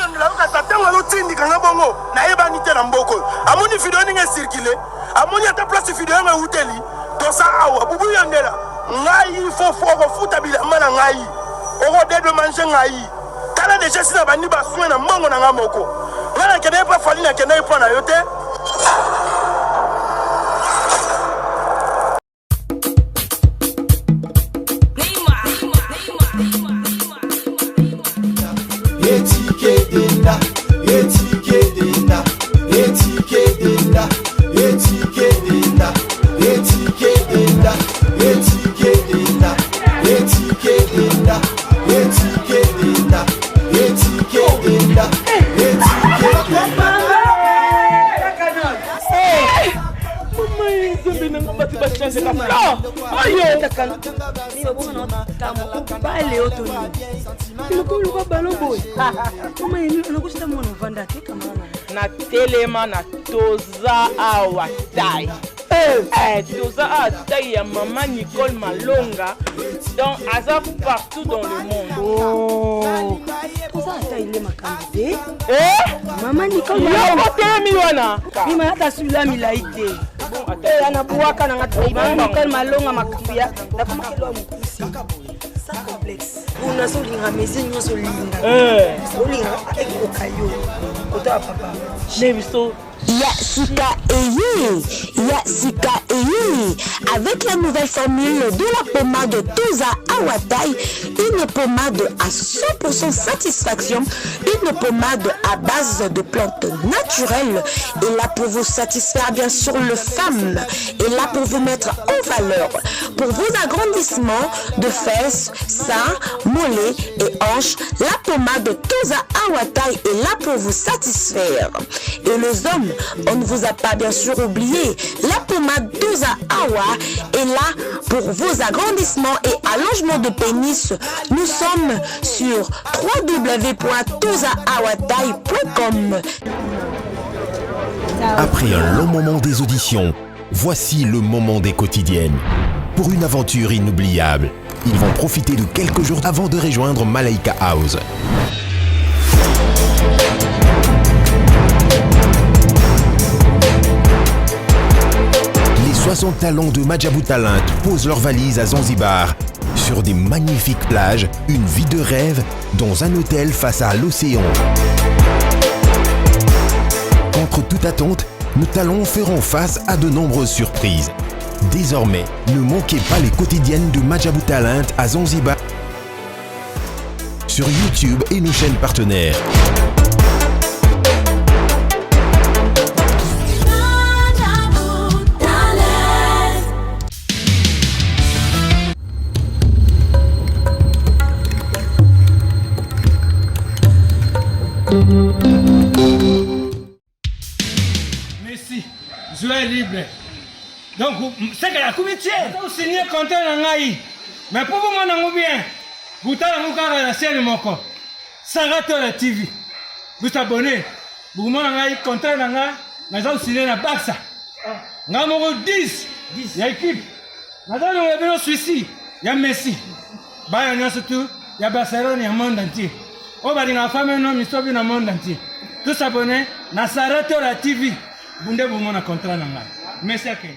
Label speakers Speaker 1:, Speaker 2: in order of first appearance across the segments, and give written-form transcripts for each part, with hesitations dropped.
Speaker 1: Yandela yokasa ntango azotindika nga bongo nayebani te na mboka oyo amoni video ndenge ecircule amoni ata place video yango ewuteli toza awa bubu yandela ngai fofo okofuta bilamba na ngai okodedomange ngai tala deja esi na bandi basoin na mbongo na ngai moko ngai nakendaki mpa fali nakendaki mpo na yo te.
Speaker 2: Lokoluka balo boye nakosita mwana ovanda te kamana
Speaker 3: natelema na toza awa tai eh, toza awa tai ya mama Nicole Malonga donc aza partout dans le monde.
Speaker 2: Oh, toza ata ile makambo te.
Speaker 3: Eh?
Speaker 2: Mama Nicole
Speaker 3: Malonga. Yo telemi wana.
Speaker 2: Mima ata sula milai te. Eh, ana buaka na ngati mama Nicole Malonga makambo ya nakomaki lwa mokusi. Sans complexe. Kuna so linga mezi nyonso linga.
Speaker 3: Eh.
Speaker 2: Olinga ekoka yo. Kota papa.
Speaker 3: Ne biso
Speaker 4: Ya sika eye, ya sika eye. Avec la nouvelle formule de la pommade Toza Awatai, une pommade à 100% satisfaction, une pommade à base de plantes naturelles, et là pour vous satisfaire bien sûr le femme, et là pour vous mettre en valeur, pour vos agrandissements de fesses, seins, mollets et hanches, la pommade Toza Awatai est là pour vous satisfaire. Et les hommes, on ne vous a pas bien sûr oublié, la pommade Toza Awa est là pour vos agrandissements et allongements de pénis. Nous sommes sur www.tozaawatai.com.
Speaker 5: Après un long moment des auditions, voici le moment des quotidiennes. Pour une aventure inoubliable, ils vont profiter de quelques jours avant de rejoindre Malaika House. Les 60 talents de Majabu Talent posent leurs valises à Zanzibar. Sur des magnifiques plages, une vie de rêve dans un hôtel face à l'océan. Contre toute attente, nos talents feront face à de nombreuses surprises. Désormais, ne manquez pas les quotidiennes de Majabu Talent à Zanzibar sur YouTube et nos chaînes partenaires.
Speaker 6: Messi, joueur libre. Donc, c'est que la comité, vous signez contrat na ngai. Mais pour vous mona ngo bien, botala ngo kaka na chaîne moko. Sarah Tola TV. Vous abonnez. Vous mona ngai contrat na ngai, naza signer na Barça. Ngai moko 10 ya équipe. Naza longola bino Suisse ya Messi. Bana nyonso tu ya Barcelone ya monde entier. Oyo balingaka femme no misobi na monde entier. Tous abonnés na Sarah Tola TV. Bunde bomona contrat na ngai. Messi akende.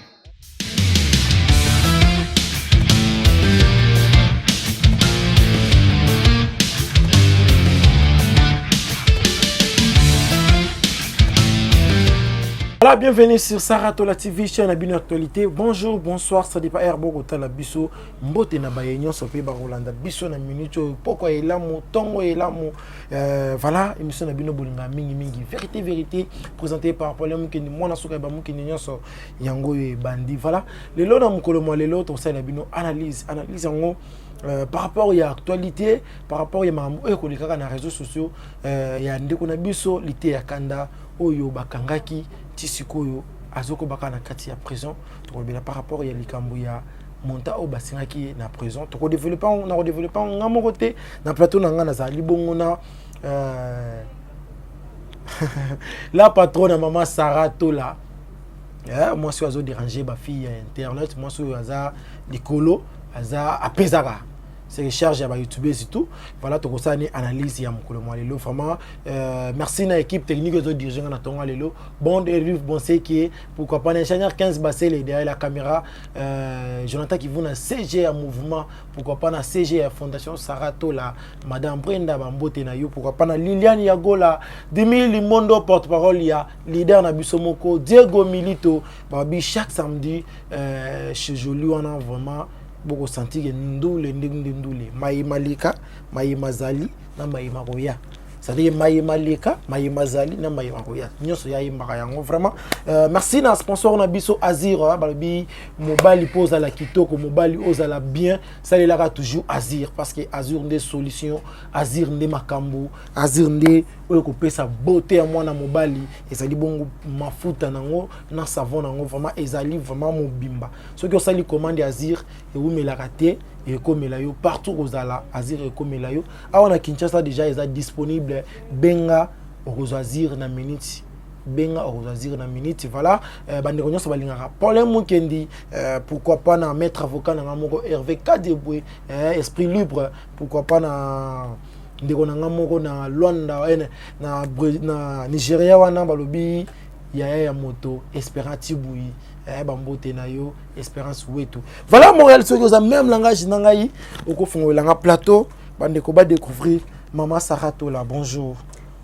Speaker 7: Voilà, bienvenue sur Saratola TV, chaîne à bino actualité. Bonjour, bonsoir, ça dépend air boko tala biso, mbote na baye nyonso pe ba rolanda biso na minute oyo poko elamu, tongo elamu. Voilà, émission na bino bolinga mingi mingi. Vérité vérité présentée par Paul Mukendi, mwana suka ba Mukendi nyonso yango oyo ebandi. Voilà, lelo na mokolo mwa lelo tosala bino analyse, analyse yango par rapport ya actualité, par rapport ya makambo oyo ekolekaka na réseaux sociaux ya ndeko na biso Liteya Kanda oyo bakangaki ti sikoyo azokobaka na kati ya prison. Tokolobela par rapport ya likambo ya monta oyo basengaki ye na prison. Tokodéveloppe na kodéveloppe nga moko te na plateau na nga, nazali bongo na la patronne ya mama Sarah Tola, mwasi oyo azodéranger bafille ya internet, mwasi oyo aza likolo, aza apesaka. C'est charge ya ba youtubeurs et tout. Voilà, tokosala ni analyse ya mokolo mwa lelo. Vraiment, merci na équipe technique ozo diriger nga na tongo lelo. Bon Elif Bonseki, pourquoi pas l'ingénieur 15 Bassele derrière la caméra, Jonathan Kivuna CG ya mouvement, pourquoi pas na CG ya Fondation Saratola, Madame Brenda Bambote na yo, pourquoi pas na Liliane Yagola, Dimi Limondo porte-parole ya leader na biso moko, Diego Milito, babi chaque samedi chez Jolie wana vraiment boko sentir que ndule ndenge ndule mayema leka mayema zali na mayema koya, c'est-à-dire mayema leka mayema zali na mayema koya nyonso yayembaka yango vraiment. Merci na sponsor na biso Azir. Balobi mobali mpo ozala kitoko, mobali ozala bien, salelaka toujours Azir, parce que Azir nde solution, Azir nde makambo, Azir nde oyo kopesa beauté ya mwana mobali. Ezali bongo mafuta nango na savon nango, vraiment ezali vraiment mobimba. Soki osali commande ya Azir, ewumelaka te, ekomela yo partout kozala. Azir ekomela yo awa na Kinshasa, déjà eza disponible. Benga, okozwa Azir na minute. Benga, okozwa Azir na minute. Voilà, bandeko nyonso balingaka Paulin Mukendi, pourquoi pas na maître avocat na nga moko Hervé Kadebwe, esprit libre, pourquoi pas na ndeko na nga moko na Lwanda, na Nigeria wana, balobi yaya ya moto Espérance Tibui, bambote na yo Espérance Wetu. Voilà, Montréal, soki oza même langage na ngai, okofungolelanga plateau, bandeko badécouvrir Mama Sarah Tola. Bonjour.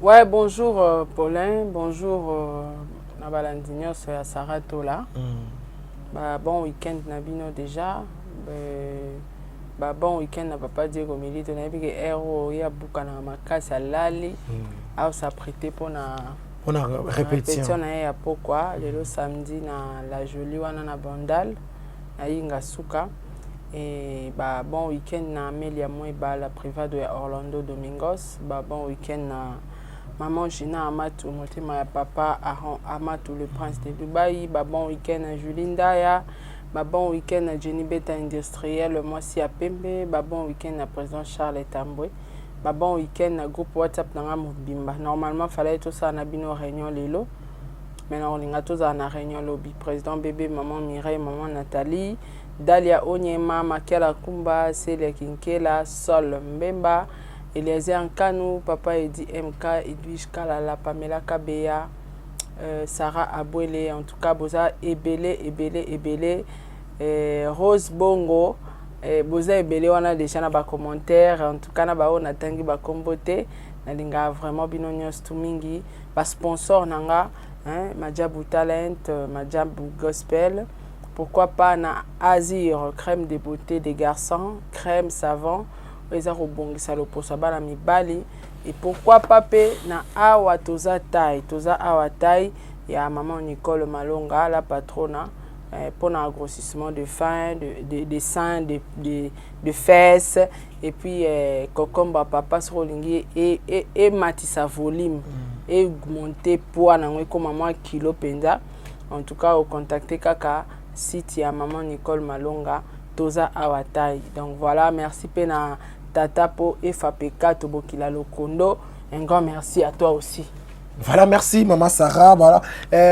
Speaker 3: Ouais, bonjour Paulin, bonjour na balandi nyonso ya Sarah Tola. Ba bon week-end na bino déjà. Ba bon week-end na papa Diego Milito, nayebi ke heure oyo ye abukanaka makasi, alali, aos'apprêter mpona
Speaker 7: mpona répétition
Speaker 3: répétition na ye ya pokwa lelo samedi na La Jolie wana na Bandal na Yinga Suka. E ba bon week-end na Amelia Mweba, la privado ya Orlando Domingos. Ba bon week-end na maman Gina Amatu, motema ya papa Aron Amatu, le prince de Dubai. Ba bon week-end na Julie Ndaya. Ba bon week-end na Jenny Beta industriel, mwasi ya pembe. Ba bon week-end na président Charles Tambwe. Ba bon week-end na groupe WhatsApp na nga mobimba. Normalement fallait tosala na bino réunion lelo, mais na kolinga tozala na réunion lobi. Président bébé, maman Mireille, maman Nathalie, Dalia Onyema, Makiala Kumba, Celia Kinkela, Sol Mbemba, Eliezer Nkanu, papa Edi MK, Edwige Kalala, Pamela Kabeya, Sarah Abwele. En tout cas boza ebele ebele ebele, Rose Bongo, boza ebele wana déjà na bacommentaire. En tout cas na baoyo natangi bakombo te, nalingaka vraiment bino nyonso tu mingi. Basponsor na nga, hein, Majabu Talent, Majabu Gospel, pourquoi pas na Azir crème de beauté des garçons, crème savon oyo eza kobongisa loposo ya bana mibali, et pourquoi pas mpe na awa toza taille, toza awa taille ya maman Nicole Malonga, la patrona, mpona grossissement de faim de sein, de fesses, et puis concombre papa, soki olingi ematisa volume, augmenter poids nango, ekóma mwa kilo mpenza. En tout cas ocontacte kaka site ya maman Nicole Malonga, toza awa taille. Donc voilà, merci mpe na tata mpo efapeka tobokila lokondo. Un grand merci à toi aussi.
Speaker 7: Voilà, merci Maman Sarah. Voilà.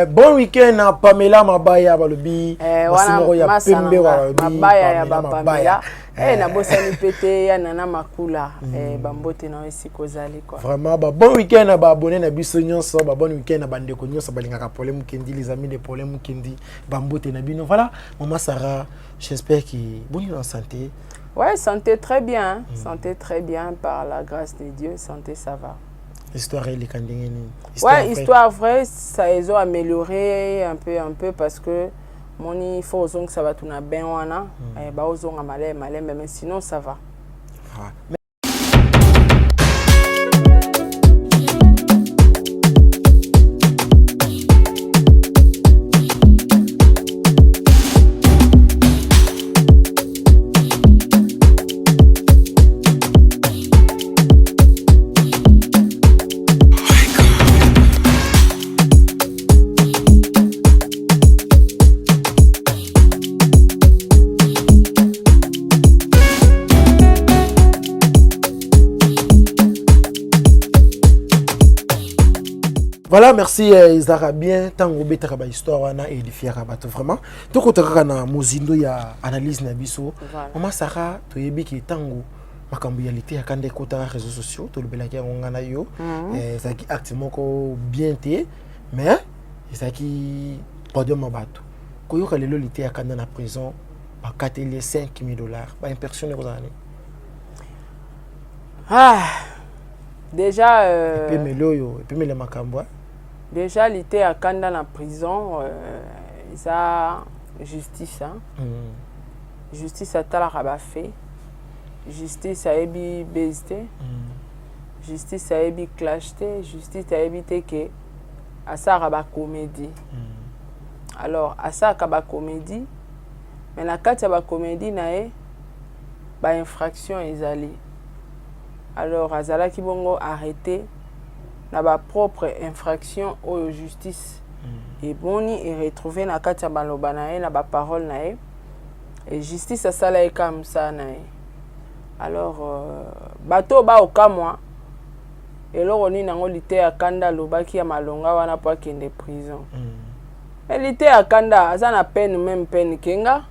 Speaker 7: Bon week-end à Pamela Mabaya balobi.
Speaker 3: Eh, wana
Speaker 7: ya pembe
Speaker 3: balobi. Mabaya ya ba Pamela. Eh, nabosani mpe te ya Nana Makula. Eh, bambote na esika ozali
Speaker 7: quoi. Vraiment ba bon week-end na ba abonné na biso nyonso, ba bon week-end na bandeko nyonso balingaka Problème Kendi, les amis de Problème Kendi, bambote na bino. Voilà, Maman Sarah, j'espère que bon en santé.
Speaker 3: Ouais, santé très bien, santé très bien, par la grâce de Dieu, santé ça va.
Speaker 7: Histoire eleka ndenge nini?
Speaker 3: Ouais, histoire vraie, ça ils ont amélioré un peu un peu, parce que moni il faut ozongisa bato na bain wana, baozonga maleme maleme, mais sinon ça va.
Speaker 7: Ah. Voilà, merci. Ezalaka bien ntango obetaka bahistoire wana, édifiaka bato vraiment. Tokota kaka na mozindo ya analyse na biso. Mama Sara, toyebi ke ntango Makambo ya liteya kanda ekotaka réseaux sociaux, tolobelaki yango nga na yo. Ezalaki acte moko bien te, mais ezalaki podium ya bato. Koyoka lelo liteya kanda na prison, bakateli ye 5000 $, baimpression ekozala nini?
Speaker 3: Ah, déjà euh,
Speaker 7: Epemeli oyo epemeli ya makambo, eh?
Speaker 3: Déjà liteya kanda na prison, euh, eza justice, hein? Justice atalaka bafaits, justice ayebi base te, justice ayebi clash te, justice ayebi te ke asalaka bacomédie. Alors asalaka bacomédie, mais na kati ya bacomédie na ye bainfraction ezali. Alors azalaki bongo arrêté na bapropre infraction oyo justice eboni eretrouve na kati ya maloba na ye, na baparole na ye, e justice asala ye kaka mosala na ye. Alors euh, bato oyo baokamwa eloko nini yango liteya kanda alobaki ya malonga wana mpo akende prison. Mais liteya kanda aza na peine, même peine ke nga.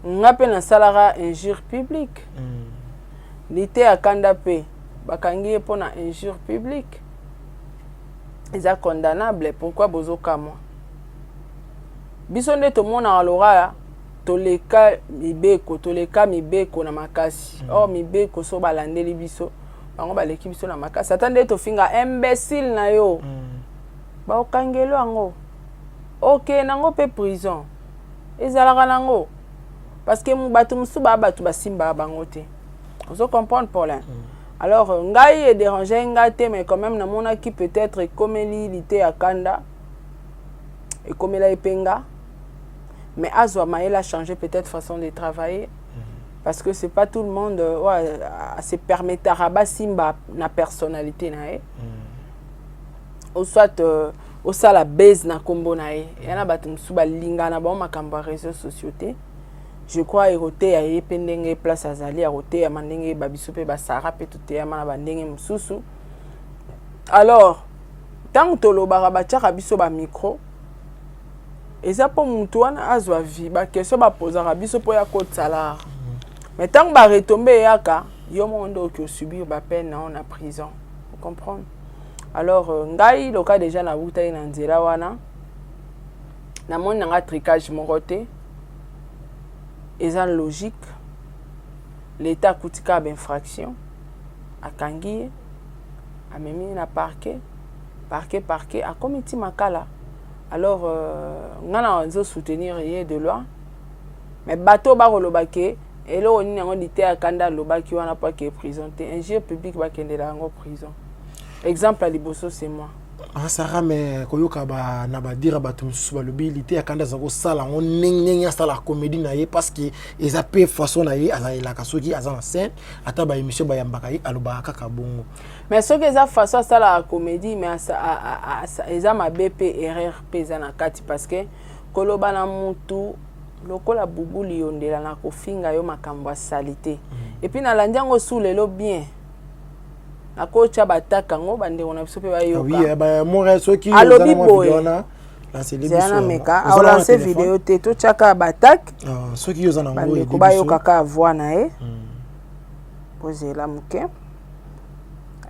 Speaker 3: Nga mpe nasalaka injure publique. Liteya kanda mpe bakangi ye mpo na injure publique, eza condamnable. Pourquoi bozokamwa? Biso nde tomonaka loraya toleka mibeko, toleka mibeko na makasi. Or mibeko so balandeli biso, bango baleki biso na makasi. Ata nde tofinga imbécile na yo, baokangelo yango, okende nango mpe prison ezalaka nango, parce que bato mosusu baa bato basimbaka bango te. Ozo comprendre, Paulin? Alors ngai edérange ngai te, mais quand même namonaki peut-être ekomeli liteya kanda, ekomela ye mpe nga, mais azwa mayele, a changer peut-être façon de travailler, parce que c'est pas tout le monde euh, ouais, se permettara basimba na personnalité na ye ou soit euh, osala base na nkombo na ye. Ya na bato mosusu balingana na bango makambo ya réseaux sociaux te. Je crois ekoteya ye mpe ndenge place azali, akoteyama ndenge babiso mpe basara mpe toteyama na bandenge mosusu. Alors ntango tolobaka, batiaka biso bamicro, eza mpo motu wana azwa vie. Baquestion bapozaka biso mpo ya kotala, mais ntango baretombées eyaka, yo moko nde oki osubir bapeine na yo na prison, comprendre? Alors euh, ngai loka déjà nawutaki na nzela wana, namoni nanga tricage moko te, eza logique. L'état akuti kaka bainfraction, akangi ye, amemi ye na parquet. Parquet akomi ti makala. Alors euh, nga na nzosoutenir ye de loin, mais bato bakoloba ke eloko nini yango liteya kanda alobaki wana mpo ake prison te. Injure publique bakendela yango prison. Exemple ya liboso, c'est moi.
Speaker 7: Ah, Sara, mais koyoka ba, na badira bato mosusu balobi liteya kanda aza kosala yango ndenge ndenge asala comédie na ye, parce que eza mpe façon na ye azalelaka. Soki aza na scène, ata baémission bayambaka ye, alobaka kaka bongo.
Speaker 3: Mais soki eza façon asalaka comédie, mais eza mabe mpe erreur mpe eza na kati, parce que koloba na mutu lokola Bubu Liyondela na kofinga yo makambo asali te. Et puis nalandi yango su lelo bien, nakotya bataka yango, bandeko na biso mpe
Speaker 7: bayoka.
Speaker 3: Soki alobi boye, zela na meka aolance video te, totyaka batake.
Speaker 7: Soki oza nango.
Speaker 3: Bandeko bayokaka voix na ye. Bozela moke,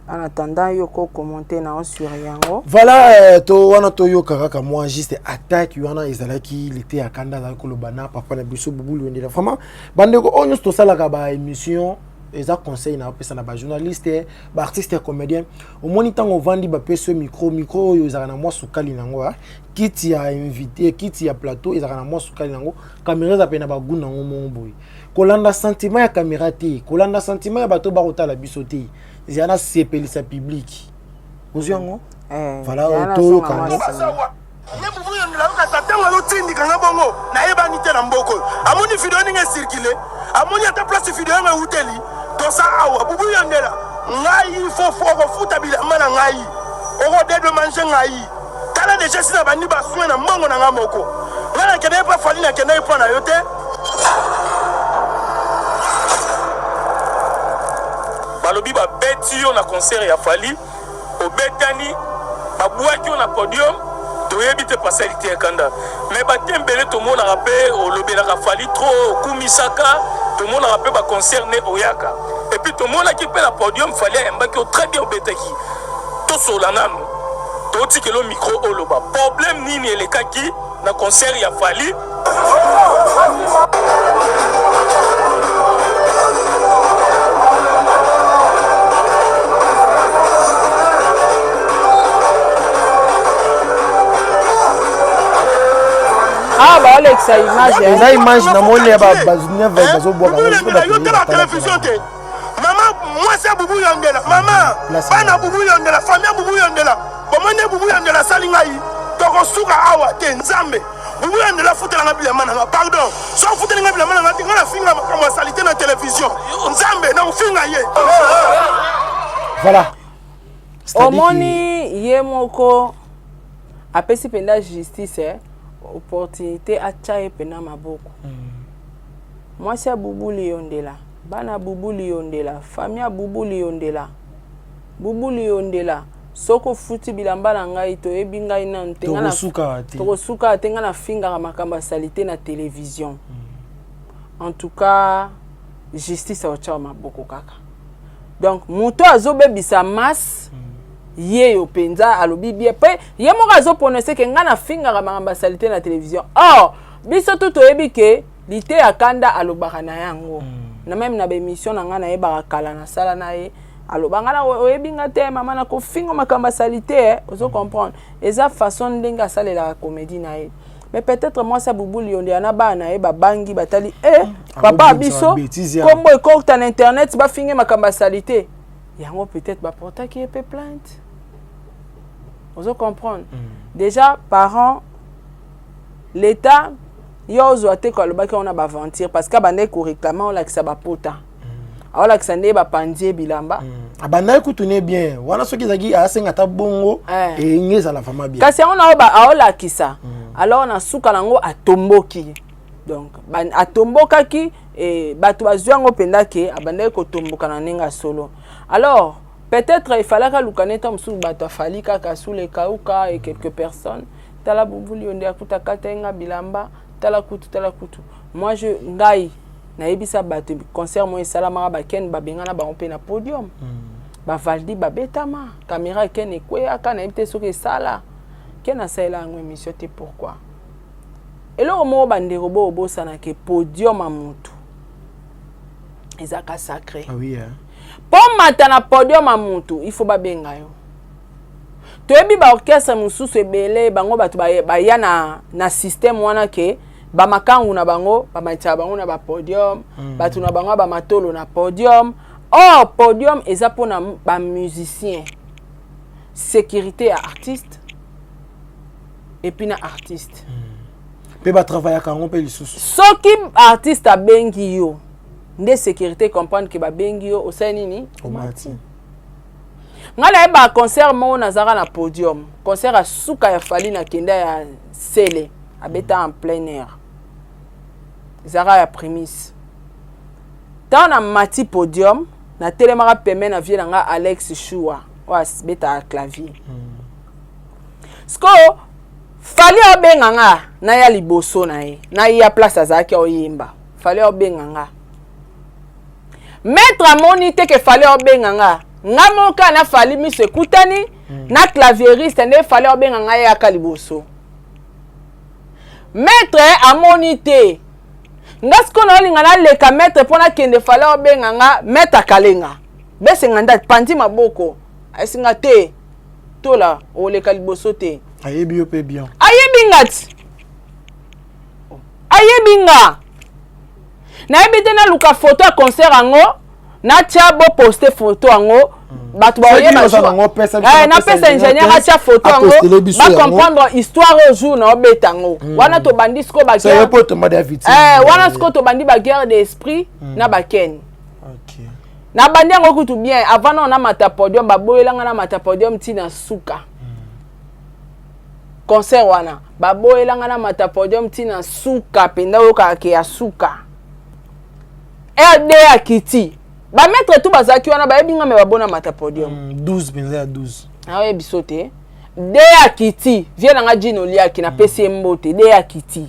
Speaker 3: en attendant yo ko commenter na sur yango.
Speaker 7: Voilà, euh, to wana toyoka kaka mwa juste attaque wana ezalaki liteya kanda azalaki koloba na papa na biso Bubu Lwendela. Vraiment, bandeko oyo nyonso tosalaka baémission, eza conseil na opesa na bajournaliste, baartiste ya comédien. Omoni ntango ovandi, bapesi yo micro, micro oyo ezalaka na mwa sukali nango, kiti ya invité, kiti ya plateau ezalaka na mwa sukali nango, caméra eza mpe na bagu nango mongo boye. Kolanda sentiment ya caméra te, kolanda sentiment ya bato bakotala biso te, ezala nasepelisa public. Ozwi yango? Voilà, toyoka yango.
Speaker 1: Ye Bubu Yondela okasa ntango azotindika nga bongo, nayebani te na mboka oyo. Amoni video ndenge ecircule, amoni ata place video yango ewuteli. Tosa awa, Bubu Yondela, ngai fofo okofuta bilamba na ngai, okodédommager ngai. Tala déjà si na bandi basoin na mbongo na ngai moko. Ngai nakendaki mpa Fally, nakendaki mpo na yo te.
Speaker 8: Balobi babeti yo na concert ya Fally, obetani, babwaki yo na podium. Toyebi te pasali te kanda, mais batembele tomonaka mpe olobelaka Fally trop, okumisaka. Tomonaka mpe ba concert ne oyaka. Et puis tomonaki mpe na podium Fally ayambaki yo très bien obetaki. Tosola nanu. Totikelo micro oloba. Problème nini elekaki na concert ya Fally?
Speaker 3: Ah, baolekisa image
Speaker 7: eh. eza image namoni ya bazobwaka
Speaker 1: yo tala télévision te mama mwasi ya bubu yondela mama bana bubu yondela famille ya bubu yondela bomoni bubu yondela asali ngai tokosuka awa te nzambe bubu yondela afutela nga bilamba na nga pardon so afuteli nga bilamba na nga te nga nafinga makambo ya salite na télévision nzambe nakofinga ye
Speaker 7: voilà
Speaker 3: omoni ye moko apesi mpenza justice eh? opportunité atya ye mpenza maboko mm. Mwasi ya Bubu Liyondela, bana Bubu Liyondela, famille ya Bubu Liyondela, Bubu Liyondela, soki ofuti bilamba na ngai toyebi ngai nanu te, tokosuka te, ngai nafingaka makambo ya salite na television. Mm. En tout cas, justice aotya maboko kaka. Donc moto azobebisa masse mm. yeyo mpenza alobi bien mpe ye moko azoprononce ke ngai nafingaka makambo ya salite na television. Or biso tu toyebi ke Liteya kanda alobaka na yango mm. na meme na ba emission na ngai nayebaka kala nasala na ye aloba ngai na oyebi nga te mama na kofinga makambo ya salite eh, ozo mm. comprendre eza façon ndenge asalelaka comédie na ye mais peut-être mwasi ya bubu lionde na bana na ye babangi batali eh, mm. papa ya biso kombo ekokta na internet bafinge makambo ya salite yango peut-être baportaki ye mpe plainte ozo comprendre mm. déjà parents L'etat yo ozwa te ko alobaki yango na ba aventure parce que abandaki ko réclamer olakisa ba pota mm. aolakisa nde bapanzi ye bilamba
Speaker 7: mm. abandaki kutu ne bien wana soki ezalaki asenga ata bongo eh. enge ezala vraiment bien
Speaker 3: kasi yango nao aolakisa mm. alors na suka nango atomboki donc atombokaki e, bato bazwi yango mpenza ke abandaki kotomboka na ndenge ya solo alors peut-être efalaki aluka neta mosusu bato afali kaka sous le kauka et quelques personnes Tala bubuli yo nde akuta kata ye nga bilamba tala kutu tala kutu moi je ngai nayebisa bato concert moko esalamaka ba ken babengana bango mpe na podium mm. ba valdi babetama kamera ken ekweyaka nayebi te soki esala ken asalela yango émission te pourquoi eloko moko bandeko bo obosana ke podium ya motu ezaka sacré
Speaker 7: ah oui, hein.
Speaker 3: mpo mata na podium ya motu il faut babenga yo toyebi ba orchestre mosusu ebele bango bato baya na, na système wana ke bamakangu na bango bamatisaka bango na bapodium mm. bato na bango bamatolo na podium or podium eza mpona bamusicien sécurité ya artiste epuis na artiste
Speaker 7: mpe mm. batravaillaka yango mpe lisusu
Speaker 3: soki artiste abengi yo nde sécurité comprendre ke babengi yo osali nini
Speaker 7: omati
Speaker 3: Nga nayebaka concert moko nazalaka na podium concert ya suka ya Fally na kenda ya Sele abeta en plein air ezalaka ya primis ntango na mati podium natelemaka pembe na vie na nga Alex Shua oyo abetaka clavier mm. sikoyo Fally abenga nga naya liboso na ye naya place azalaki aoyemba Fally aobenga nga Maitre amoni te ke fallait obenga nga. Nga moko kaka na Fally miso ekutani mm. na clavieriste nde fallait obenga nga yaka liboso. Maitre amoni te. Nga sikoyo naolinga naleka maitre mpo nakende fallait obenga nga maitre akalenga. Besenga nde panzi maboko. Ayesinga te. Tola oleka liboso te.
Speaker 7: Ayebi yo pe bien.
Speaker 3: Ayebi nga ti. Ayebi nga. Nayebi te naluka photo ya concert yango natia bo poste photo yango mm. bato baoyeba eh, napesa ingénieur atia photo yango bacomprendre histoire oyo jour na obeta yango mm. wana tobandi sikoyo eh, wana sikoyo tobandi baguerre d'esprit mm. na bakene nabandi yango kutu bien avant nao namata podium baboyelanga namata podium ntina suka Concert wana baboyela nga na mata podium ti na suka mpenza oyokaka ke ya suka rd akiti ba maître tout bazalaki wana bayebi nga me babona mata podium
Speaker 7: 12 mpenza ya 12
Speaker 3: aoyebi biso te de akiti vie na nga jino liaki napesi ye mbote de akiti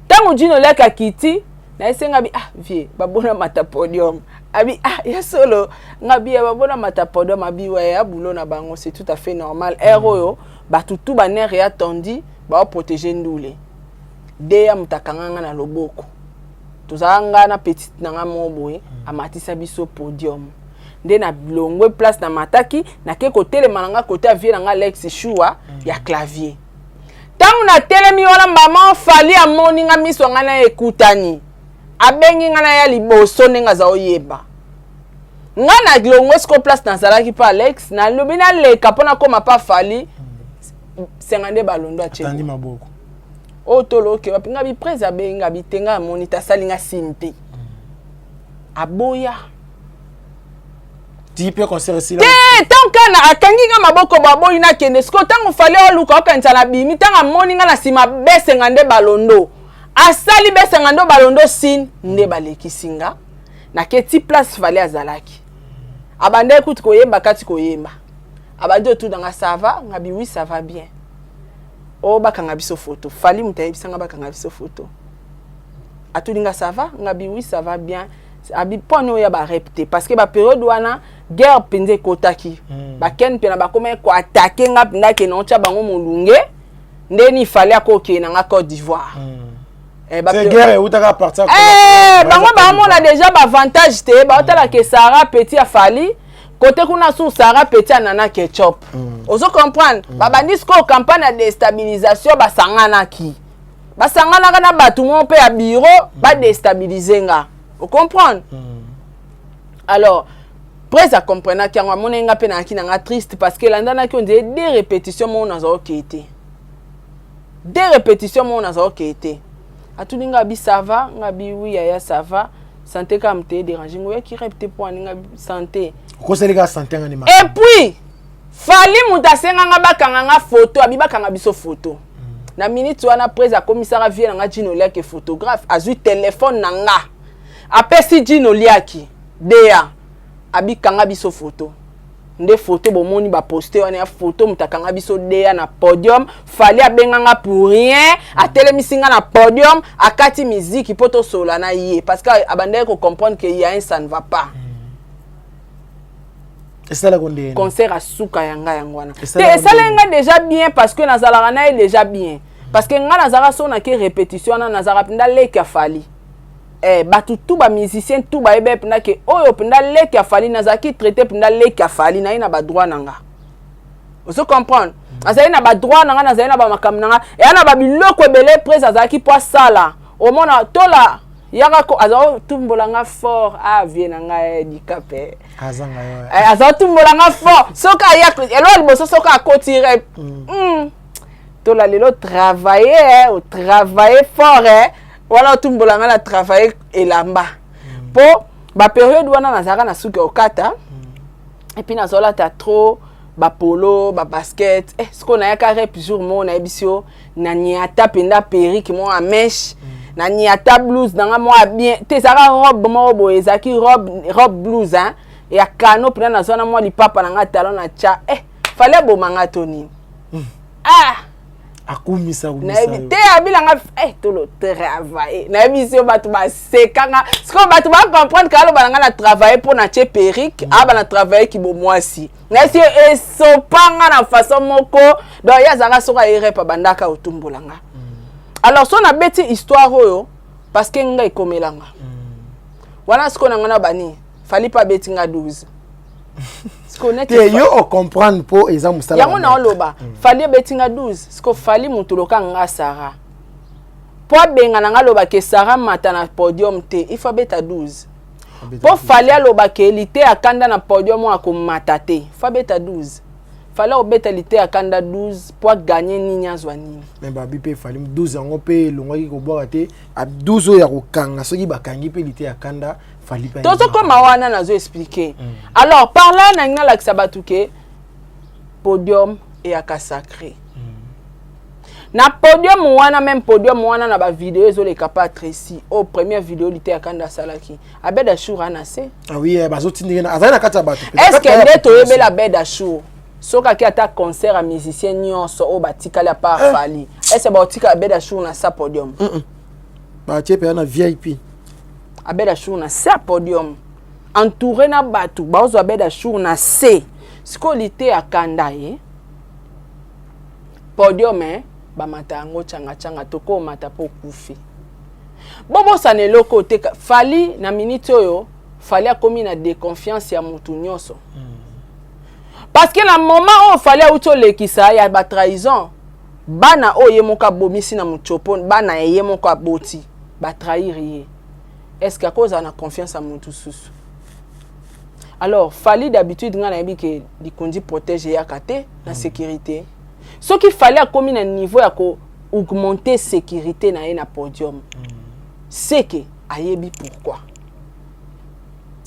Speaker 3: ntango jino liaki akiti. Nayebisi nga bi ah vie babona mata podium. Abi ah ya solo nga bi ya babona mata podium abi ouais ya boulot na bango c'est tout à fait normal. Heure mm. oyo bato tout ba nerf ya tondi ba protéger ndule. De ya moto akanga nga na loboko. Tozala nga na petite na nga moko boye mm. amatisa biso podium. Nde na longwe place na mataki nake kotelema na nga kote ya vie na nga Alex Shua mm. ya clavier. Ntango natelemi wana mama Fally amoni nga miso nga na ekutani. Abengi nga na ya liboso ndenge aza oyeba. Nga na longwe siko place nazalaki pa Alex, nalobi naleka mpo nakoma pa Fally. Senga nde balondo atie.
Speaker 7: Atandi maboko.
Speaker 3: Oyo tolo oke wapi nga bi prese abengi nga bi te nga amoni te asali nga signe te. Aboya.
Speaker 7: Ti pe concert esila.
Speaker 3: Te tant kana akangi nga maboko bo aboyi nakende sikoyo ntango Fally aluka okanisa na bimi ntango amoni nga na nsima besenga nde balondo asali besenga nde balondo signe nde balekisi nga nake ti place Fally azalaki abandaki kutu koyemba kati koyemba abandi otuna nga ça va nga bi oui ça va bien o bakanga biso photo Fally moto ayebisa nga bakanga biso photo atuni nga ça va nga bi oui ça va bien abi mpo ani oya ba rep te parce que ba période wana guerre mpenza ekotaki mm. baken mpe na bakomaki koatake nga mpenza ke naotya bango molunge ndeni ifale akokende na nga Côte d'Ivoire
Speaker 7: mm. Eh, ba guerre eutaka à partir
Speaker 3: eh, bango baomona déjà baavantage te baotala ke Sarah petit ya Fally côté kuna su Sarah petit ya Nana Ketchup mm. ozo comprendre mm. babandi sikoyo campagne ya déstabilisation basanganaki basanganaka na bato moko mpe ya bureau badestabilize nga ocomprendre mm. Alors prese acomprenaki yango amonaki nga mpe nayaki na nga triste parce que elandanaki on dirait deux répétition moko naza okee te deux répétition moko naza okee te atuni nga abi ça va nga bi oui yaya ça va santé kaka moto edérange ngo oyaki rep te mpo ani nga santé
Speaker 7: okoseli kaka santé nga
Speaker 3: nima et puis Fally moto asenga nga bakanga nga photo abi bakanga biso photo na minute wana prese akomisaka vie na nga Gino Liaki photographe azwi telefone na nga apesi Gino Liaki dea abi kanga biso photo nde photo bomoni baposte wana ya photo moto akanga biso dea na podium Fally abenga nga pour rien atelemisi nga na podium akati miziki mpo tosolola na ye parce que abandaki kocomprendre que ya un ça ne va pas mm.
Speaker 7: Esalaka ndenge
Speaker 3: concert asuka ya ngai yango wana te esalaki nga déjà bien parce que nazalaka na ye déjà bien parce que nga nazalaka so nake répétition wana nazalaka mpenza leki ya Fally eh, bato tu bamusicien tu bayeba mpenza ke oyo mpenza leki ya Fally nazalaki traité mpenza leki ya Fally naye na badroit na nga ozo comprendre azali na badroit na nga nazali na bamakambo na nga eya na babiloko ebele prese azalaki mpo asala omona tola yaka ko aza otumbola nga fort ah vie na nga eh, dikape
Speaker 7: azanga yo
Speaker 3: eh, aza otumbola nga fort soki aya eloko liboso soki akoti rep mm. mm. tola lelo travailler eh, otravailler fort eh. wana otumbola nga na travailler elamba mm. po ba période wana nazalaka na suki okata mm. et puis nazolata trop bapolo babasket eh, sikoyo nayaka rep jour moko nayebisi yo naniata mpenza perruque moko ya mèche mm. naniata blouse na nga moko ya bien te ezalaka robe moko boye ezalaki robe, robe blouse hein? Ya kano mpenza nazwa na mwa lipapa na nga talon na tya eh, fale aboma nga to nini mm. Ah
Speaker 7: akumisa
Speaker 3: nayebi te abilanga eh, tolo travaille nayebi yo bato basekanga sikoyo bato bacomprendre ka aloba na nga na travaille mpo na tie perruque mm. aba na travaille kibomwasi nayesi esopanga na façon moko donc ye azalaka soki aye rep abandaka otumbola nga mm. Alors so nabeti histoire oyo parce que nga ekomelanga mm. Wana sikoyo na nga na bani Fally mpe abeti nga 12
Speaker 7: te yo ocomprendre mpo eza mosala
Speaker 3: yango na oloba mm. Fally ebeti nga 12 siko Fally motu loka nga Sara mpo abenga na nga aloba ke Sara mata na podium te il faut abeta 12 mpo Fally aloba ke lite akanda na podium oyo akomata te faut abeta 12 Fally akobeta lite akanda 12 mpo aganye nini azwa nini
Speaker 7: me babi mpe Fally 12 yango mpe elongwaki kobwaka te 12 oyo ya kokanga soki bakangi mpe lite ya kanda Fally mpe
Speaker 3: tozokoma wana nazo expliquer mm. Alors par là nangi nalakisa bato ke podium eyaka sacré mm. Na podium wana même podium wana na bavideo ezoleka pa Tracy oyo première video lite ya kanda asalaki Abed Ashour ana se
Speaker 7: ah oui eh, bazotindike azali na kati ya bato
Speaker 3: est ce que nde toyebela Abed Ashour soki ake ata concert ya musicien nyonso oyo batikali à part eh. Fally est ce baotika Abed Ashour na sa podium mm
Speaker 7: -mm. Batie mpenza na VIP.
Speaker 3: Abed Achour na se ya podium, entouré na bato baozwa Abed Achour na se. Sikoyo lite akanda ye podium, eh, bamata yango changa-changa, tokomata mpo okufi. Bobosana eloko te, Fally na minute oyo, Fally akomi na déconfiance ya mutu nyonso, parce que na moment oyo Fally auti olekisa ya batrahison, bana oyo ye moko abomisi na mutiopo, bana ye moko aboti, batrahir ye, est ce que akozala na confiance ya mutu susu? Alors Fally, d'habitude ngai nayebi ke likondi protège eyaka te na sécurité. Soki Fally akomi na niveau ya ko augmenter sécurité na ye na podium, c'est que ayebi pourquoi.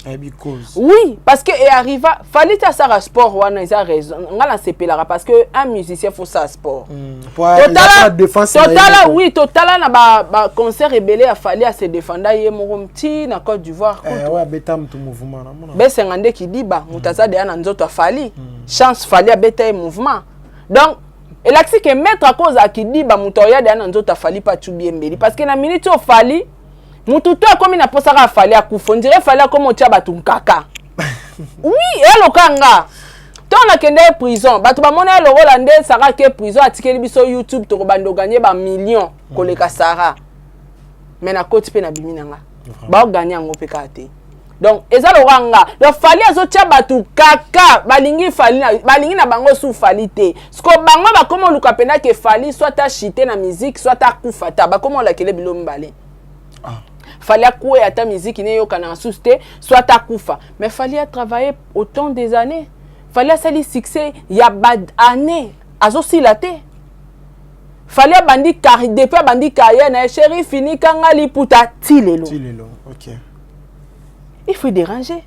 Speaker 7: Ayebi cause.
Speaker 3: Oui, parce que earriva Fally ti asala sport wana, eza raison. Ngai nasepelaka parce que un musicien faut sala sport. Totala, oui, totala na baconcert ebele ya Fally, ase défenda ye moko ti na Côte d'Ivoire.
Speaker 7: Abeta motu mouvement.
Speaker 3: Besenga nde kidiba moto aza deya na nzoto ya Fally. Chance Fally abeta ye mouvement, donc elakisi ke maître akozala kidiba, moto aoya deya na nzoto ya Fally mpe atubi ye mbeli, parce que na minute oyo Fally, mutu to akomi na mposaka ya Fally akufa, on dirait Fally akomi otia bato nkaka. Oui, eloka nga ntongo nakende ye prison, bato bamona ye lokola nde Sara ke prison atikeli biso YouTube, tokobanda oganye bamillion koleka Sara. Mais nakoti mpe nabimi na nga, baoganye yango mpe kaka te. Donc eza lokola nga, donc Fally azotia bato kaka balingi Fally, balingi na bango su Fally te. Siko bango bakoma oluka mpena ke Fally soit achite na musique, soit akufa ta. Bakoma olakele bilo mibale: Fally akweya ata musique ne eyokana susu te, soit akufa. Mais Fally a travaillé autant des années, Fally asali succès ya baannée, azosila te. Fally abandi, depuis abandi carrière na ye, chéri finikanga liputa, ti lelo.
Speaker 7: Ti lelo, ok.
Speaker 3: Il faut déranger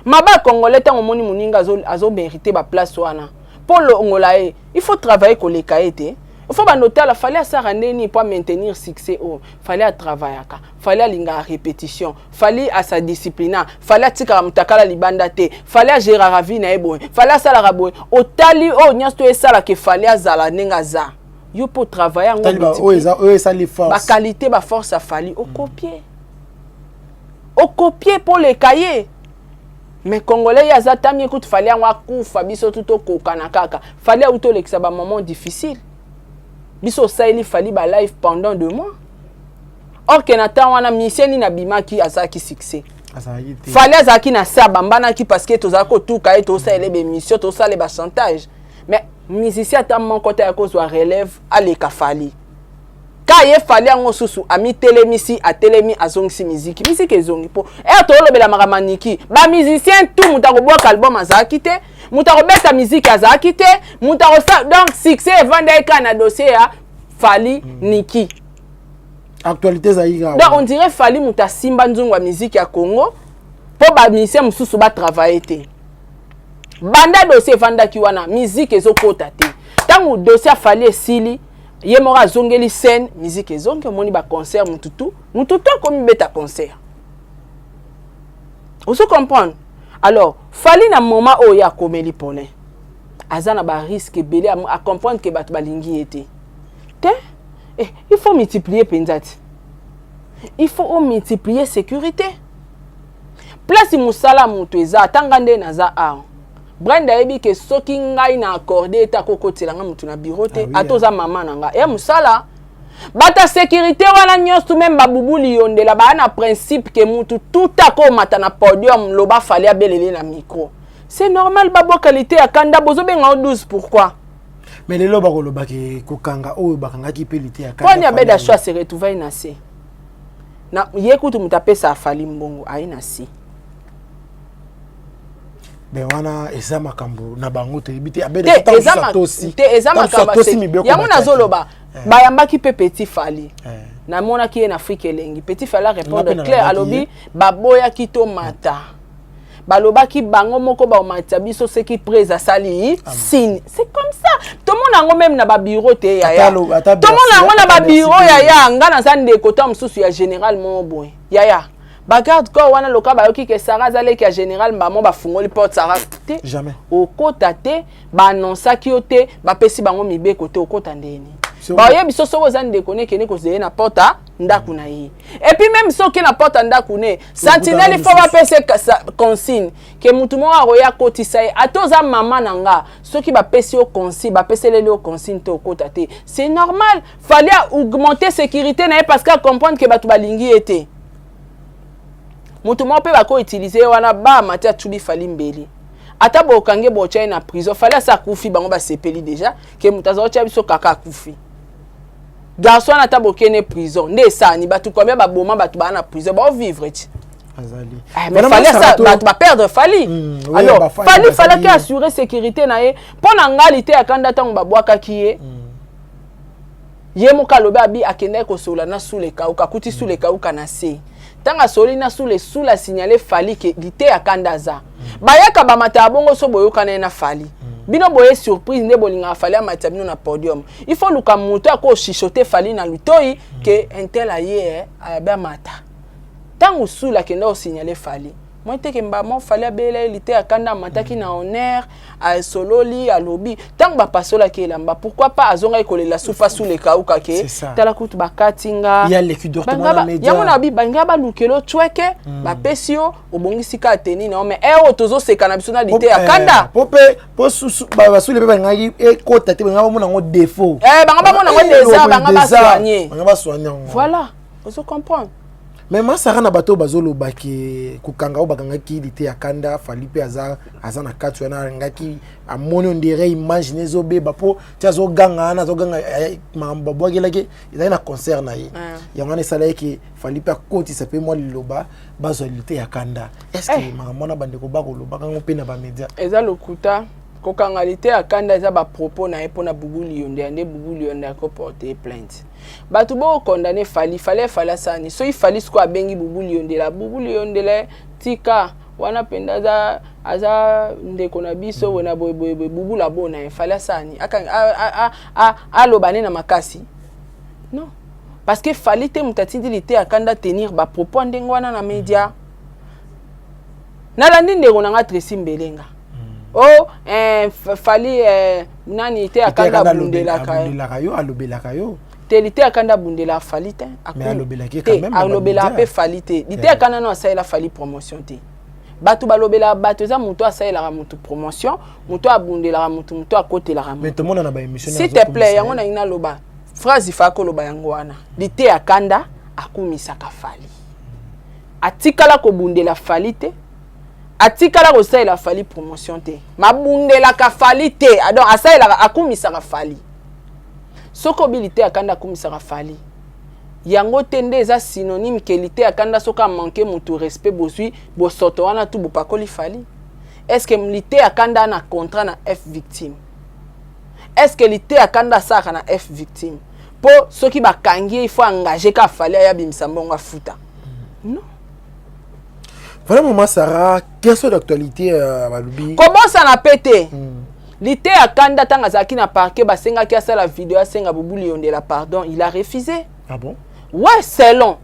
Speaker 3: maba congolais. Ntango omoni moninga azomérite baplace wana, mpo longola ye, il faut travailler koleka ye te. Il faut bando otala Fally asala ndeni mpo maintenir succès oyo. Fally atravaillaka, Fally alingaka répétition, Fally asa disciplina, Fally atikaka moto akala libanda te, Fally agéraka vie na ye boye, Fally asalaka boye. Otali oyo nyonso to esalaka Fally azala ndenge aza, yo mpo travaille yango.
Speaker 7: Oyo esali force.
Speaker 3: Baqualité, baforce ya Fally, okopie, okopie mpo leka ye. Mais congolais ye aza tami ekuti Fally yango akufa, biso tu tokokana kaka. Fally auti olekisa bamoment difficile, biso osaleli Fally balive pendant 2 mois, or ke na ntango wana misie nini abimaki azalaki succès? Fally azalaki na se, abambanaki parce que tozalaki kotuka ye, tosalela baémission, tosala bachantage. Mais musicien ata moko te ya kozwa relève aleka Fally. Ka ye Fally yango susu amitelemisi, atelemi, azongisi miziki, miziki ezongi. Mpo ere toolobela makambo aniki, bamusicien tout, moto akobwaka album azalaki te, moto akobeta miziki azalaki te, moto akosa. Donc succès evandaki kaka na dossier ya Fally. Niki
Speaker 7: Actualité ezalaki kaka.
Speaker 3: Donc on dirait Fally moto asimba nzungu ya miziki ya Congo, mpo bamusicien mosusu batravaille te. Banda dossier evandaki wana, miziki ezokota te. Ntango dossier ya Fally esili, ye moko azongeli scène, musique ezongi. Omoni baconcert, mututu mututu akomi beta concert, ozo comprendre? Alors Fally na moment oyo ye akomeli Paulin, aza na barisque ebele. Acomprendre ke bato balingi ye te te. Eh, il faut multiplier mpenza ti, il faut omultiplier sécurité. Place mosala moto eza, ata nga nde naza awa, Brenda ayebi ke soki ngai na accorde ete akokotela nga motu na bureau te. Ah, oui, ata oza mama na nga ya mosala, bato ya sécurité wana nyonso, même babubuli yondela, baya na principe ke mutu tout akomata na podium, loba Fally abelele na micro, c'est normal. Babwa qualité ya kanda, bozobenga o 12, pourquoi?
Speaker 7: Mais lelo bakolobaki kokanga oyo bakangaki mpe lite ya
Speaker 3: Mponi Abeda Sho ase retrouve na se na ye kutu moto apesa afali mbongo aye na se.
Speaker 7: Me wana eza makambo na bango, toyebi te.
Speaker 3: Te, eza makambo yango nazoloba. Bayambaki mpe petit Fally, namonaki ye na Afrique elengi. Petit Fally arépondre clair, alobi baboyaki tomata, balobaki bango moko baomatisa biso soki prise asali signe. C'est comme ça, tomona yango même na babureau te yaya, tomona yango na babureau yaya. Nga naza ndeko ta mosusu ya général moko boye yaya, bagarde corps wana loka bayoki ke Sara aza leki ya général, mbamo bafungoli porte Sara te.
Speaker 7: Jamais.
Speaker 3: Okota te, baannonsaki yo te, bapesi bango mibeko te, okota ndeni? Baoyebi so soki oza ndeko ne, ekende kozele na porte. ndako na ye. Et puis même soki na porte ya ndako ne, sentinelle il faut bapesa consigne ke mutu moko akoya akotisa ye. Ata oza mama na nga, soki bapesi yo consigne, bapeseleli yo consigne te okota te. C'est normal, fallait augmenter sécurité na ye parce que a comprendre que bato balingi ye te. Mutu moko mpe bako utiliser ye wana ba mati atubi Fally mbeli. Ata bokange botya ye na prison, Fally asa akufi, bango basepeli déjà ke mutu aza otya biso kaka akufi. Garçon wana ata bokene prison nde esani bato combien baboma bato baa na prison baovivre ti.
Speaker 7: Azali.
Speaker 3: Ah, mais Fally asa bato baperdre Fally. Alors Fally falaki assurer sécurité na ye mpo na ngali te akanda ntango babwakaki ye. Ye moko alobi abi akendaki kosola na Sule Kauka, akuti Sule Kauka na se. Ntango asoli na Sule, Sule asignale Fally ke liteya kanda aza. Bayaka bamata ya bongo so boyokana ye na Fally. Bino boye surprise nde bolingaka Fally amatisa bino na podium. Il faut luka moto ako chuchoter Fally na lutoi ke intel aye ayabe amata. Ntango Sule akenda kosignale Fally, moi teke mbamo Fally abela ye liteya kanda amataki na honneur, asololi alobi ntango bapasolaki elamba pourquoi pas azongaki kolela supa Sule Kauka ke tala kutu bakati nga yango na bi bangai balukelo tweke bapesi yo obongisi kaka teni na yo mais oyo tozoseka na biso na liteya kanda
Speaker 7: po pe po susu basuli pe balingaki ekota te balingaki bamona yango défaut
Speaker 3: banga bamona yango déjà banga basoigne
Speaker 7: banga basoigne yango
Speaker 3: voilà ozo comprendre.
Speaker 7: Mais masaka na bato bazoloba ke kokanga oyo bakangaki liteya kanda Fally mpe aza, aza na kati wana alingaki amoni on dirait image ne ezobeba mpo ti azoganga wana azoganga makambo babwakelaki ezali na concert na ye. Yango wana esalaki ke Fally mpe akotisa mpe mwa liloba bazwa liteya kanda. Est ce que makambo wana bandeko bakolobaka yango mpe na bamédia?
Speaker 3: Eza lokuta. Kokanga liteya kanda eza bapropos na ye mpona Bubu Liyonde ya nde Bubu Liyonde akoporte plainte. Bato bokondane Fally, Fally Fally asani soki Fally sikoyo abengi Bubu Liyondela, Bubu Liyondela tika wana mpenza aza, aza ndeko na biso boye na boye boye boye, Bubu labona ye Fally asani aloba ne na makasi non, parce que Fally te moto atindi liteya kanda tenir bapropos ndenge wana na média. Nalandi ndeko na nga Tracy Mbelenga oh Fally nani te akanda abundelaka
Speaker 7: yo, alobelaka yo.
Speaker 3: Te, liteya kanda abundelaka Fally te.
Speaker 7: Alobelaka
Speaker 3: mpe Fally te. Liteya kanda no asalela Fally promotion te. Bato balobelaka bato eza moto asalelaka motu promotion, moto abundelaka motu, moto akotelaka
Speaker 7: motu.
Speaker 3: S'il te plaît, yango nangi naloba phrase ifa koloba yango wana. Liteya kanda akumisaka Fally, atikala kobundela Fally te, atikala kosalela Fally promotion te, mabundelaka Fally te, donc asalelaka akumisaka Fally. Soki obi liteya kanda akumisaka Fally yango te nde eza synonyme ke liteya kanda soki amanke motu respect bozwi bosoto wana tu bopakoli Fally. Est ce que liteya kanda na contrat na F Victime? Est ce que liteya kanda asalaka na F Victime mpo soki bakangi ye il faut engage ka Fally aya bimisa mbongo afuta? Non.
Speaker 7: Voilà, maman Sarah, question d'actualité balobi.
Speaker 3: Kobosana pe te. Liteya kanda ntango azalaki na parquet basengaki asala video asenga Bubu Liyondela pardon, il a refusé.
Speaker 7: Ah bon?
Speaker 3: Ouais, selon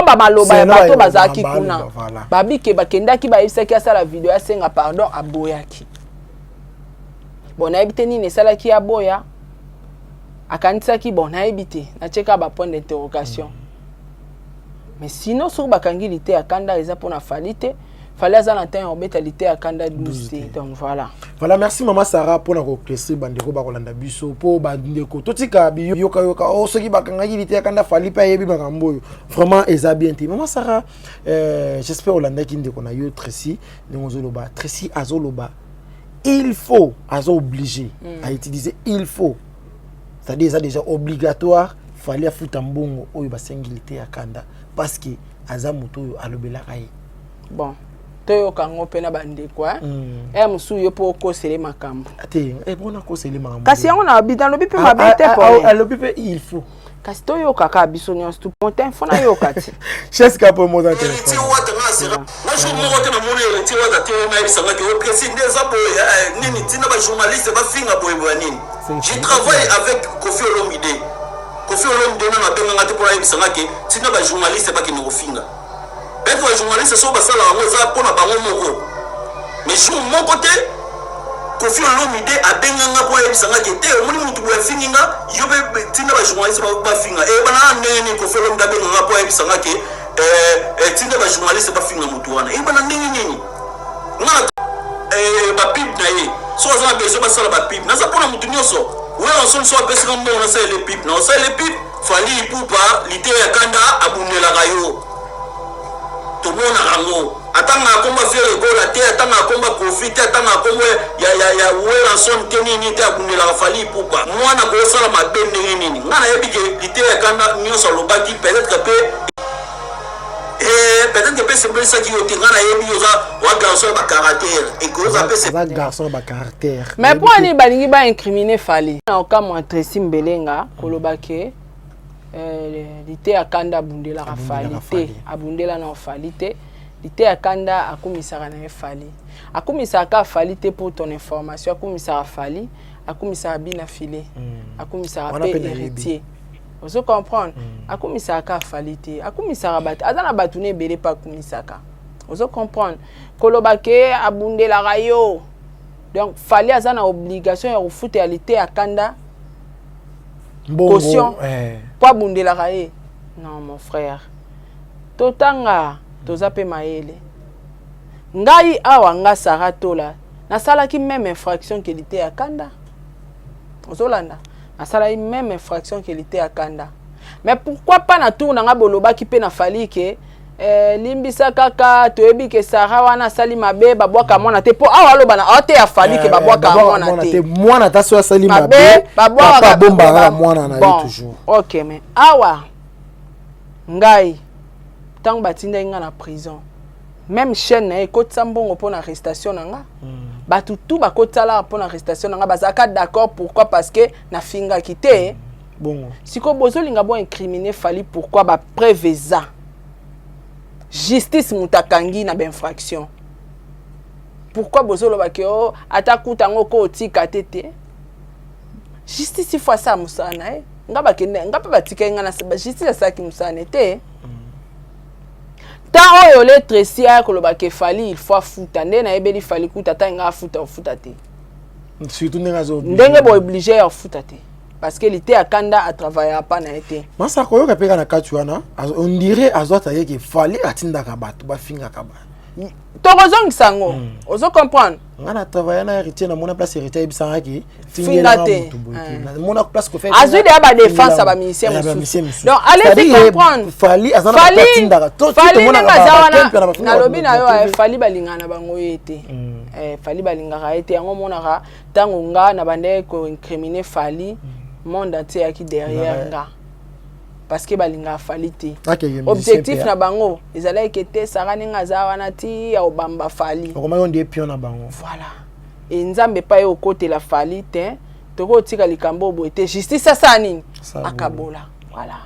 Speaker 3: bamaloba ya bato bazalaki kuna. Babike bakendaki bayebisaki asala video asenga pardon, aboyaki. Bon, nayebi te nini esalaki aboya. Akanisaki bon nayebi te, natie kaka ba point d'interrogation. Mais sinon soki bakangi liteya kanda eza mpona Fally te. Fally aza na temps ya kobeta liteya kanda 12 te, donc voilà.
Speaker 7: Voilà, merci maman Sarah mpona koéclaircir bandeko bakolanda biso mpo bandeko totika biyokayoka o soki bakangaki liteya kanda Fally mpe ayebi makambo oyo vraiment eza bien te. Maman Sarah, j'espère olandaki ndeko na yo Tracy ndenge ozoloba. Tracy azoloba il faut, aza obligé à utiliser il faut, c'est-à-dire eza déjà obligatoire Fally afuta mbongo oyo basengi liteya kanda parce que aza moto oyo alobelaka ye.
Speaker 3: Bon, toyoka yango mpe na bandeko e mosusu yo mpo okosele makambo.
Speaker 7: Te, mpona kosele makambo.
Speaker 3: Kasi yango nalobi mpe mabe te.
Speaker 7: Alobi mpe il faut.
Speaker 3: Kasi toyoka kaka biso nyonso tu montin fo nayoka ti.
Speaker 7: Cheska po moza te.
Speaker 1: Jour moko te namoni Héritier Wata te oyo nayebisangaki o Tracy nde eza boye nini ntina bajournaliste bafinga boye boye nini. Je travaille avec Koffi Olomide. Koffi Olomide nano abenganga te mpo nayebisanga ke ntina bajournaliste bakende kofinga. Peut-être bajournaliste soki basalaka yango eza mpona bango moko, mais jour moko te.
Speaker 9: Koffi Olomide abenga nga po ayebisa nga ke te omoni mutu boye afingi nga yo pe tinda ba journaliste ba bafinga eyebana na ndenge nini Koffi Olomide abenga nga po ayebisa nga ke eh, eh, tinda ba journaliste bafinga mutu wana eyebana ndenge nini nga na eh, ba pub na ye soki aza na besoin basala ba pub naza mpona mutu nyonso Werrason soki apesi nga mbongo nasalele pub na osalele pub Fally Ipupa liteya kanda abundelaka yo tomonaka yango atangaka kombo ya Ferre Gola te atangaka kombo ya Koffi te atangaka kombo ya, ya, ya Werrason te nini te abundelaka Fally Ipupa mwana kosala mabe ndenge nini nga nayebi ke liteya kanda nyonso alobaki peut-être pe eh, peut-être pe esepelisaki yo te nga nayebi oza wa garçon ya bacaractère ekoza pe
Speaker 7: aza garçon ya bacaractère
Speaker 3: mais mpo ani balingi baincrimine Fally na okamwa Tracy Mbelenga koloba ke eh, liteya kanda abundelaka Fally te, abundela na Fally te. Liteya kanda akumisaka na ye Fally, akumisaka Fally te. Pour ton information, akumisaka Fally, akumisaka bina file, akumisaka mpe Héritier, ozo comprendre? Akumisaka Fally te, akumisaka bato, aza na bato na ebele mpe akumisaka, ozo comprendre? Koloba ke abundelaka yo, donc Fally aza na obligation ya kofuta liteya kanda caution po abundelaka ye? Non, mon frère, totanga, toza mpe mayele. Ngai awa, nga Sara Tola, nasalaki même infraction ke liteya kanda, ozolanda? Nasalaki même infraction ke liteya kanda, mais pourquoi pas na tour na nga bolobaki mpe na Fally ke eh, limbisa kaka, toyebi ke Sara wana asali mabe, babwaka mwana te, mpo awa aloba na awa te ya Fally ke babwaka mwana te.
Speaker 7: Mwana ata so asali mabe, papa abombaka mwana na ye toujours.
Speaker 3: Ok, mais awa ngai ntango batindaki ngai na prison, même chaîne na ye ekotisa mbongo mpo na arrestation na nga. Bato tu bakotisalaka mpo na arrestation na nga bazalaka d'accord. Pourquoi? Parce que nafingaki te.
Speaker 7: Bongo.
Speaker 3: Sikoyo bozolinga boincrimine Fally, pourquoi? Bapreuve eza, justice moto akangi na bainfraction. Pourquoi bozoloba ke o ata kuta yango ko otika te? Te, justice ifo asala mosala na ye. Nga bakende, nga mpe batikaki nga na justice, asalaki mosala na ye te. Ntan oyo le Tracy aya koloba ke Fally il faut afuta, nde nayebeli Fally kuta ata nga afuta, ofuta te.
Speaker 7: Surtout ndenge azo
Speaker 3: ndenge booblige ya ofuta te, parce que liteya kanda atravaillera pa na ye te.
Speaker 7: Masa koyoka mpe kaka na kati wana, on dirait azwata ye ke Fally atindaka bato bafingaka ba
Speaker 3: Tokozongisa yango, ozo comprendre?
Speaker 7: Nga na travaille na Héritier, namona place Héritier ayebisanga ke
Speaker 3: finga te.
Speaker 7: Namona place Koffi
Speaker 3: azwi deya badéfense ya bamusicien mosusu. Donc allez comprendre.
Speaker 7: Fally aza na bato atindaka.
Speaker 3: Fally ndenge aza wana, nalobi na yo, Fally balingaka na bango ye te. Fally balingaka ye te. Yango omonaka ntango nga na bandeki koincrimine Fally, monde entier eyaki derrière nga, parce que balingaka Fally te. Objectif na bango ezalaki ke te, Sara ndenge aza wana ti ya kobamba Fally.
Speaker 7: Okomaki ondie pion na bango.
Speaker 3: Voilà. E Nzambe epai ye okotela Fally te, tokotika likambo oyo boye te. Justice asala nini? Akabola. Voilà.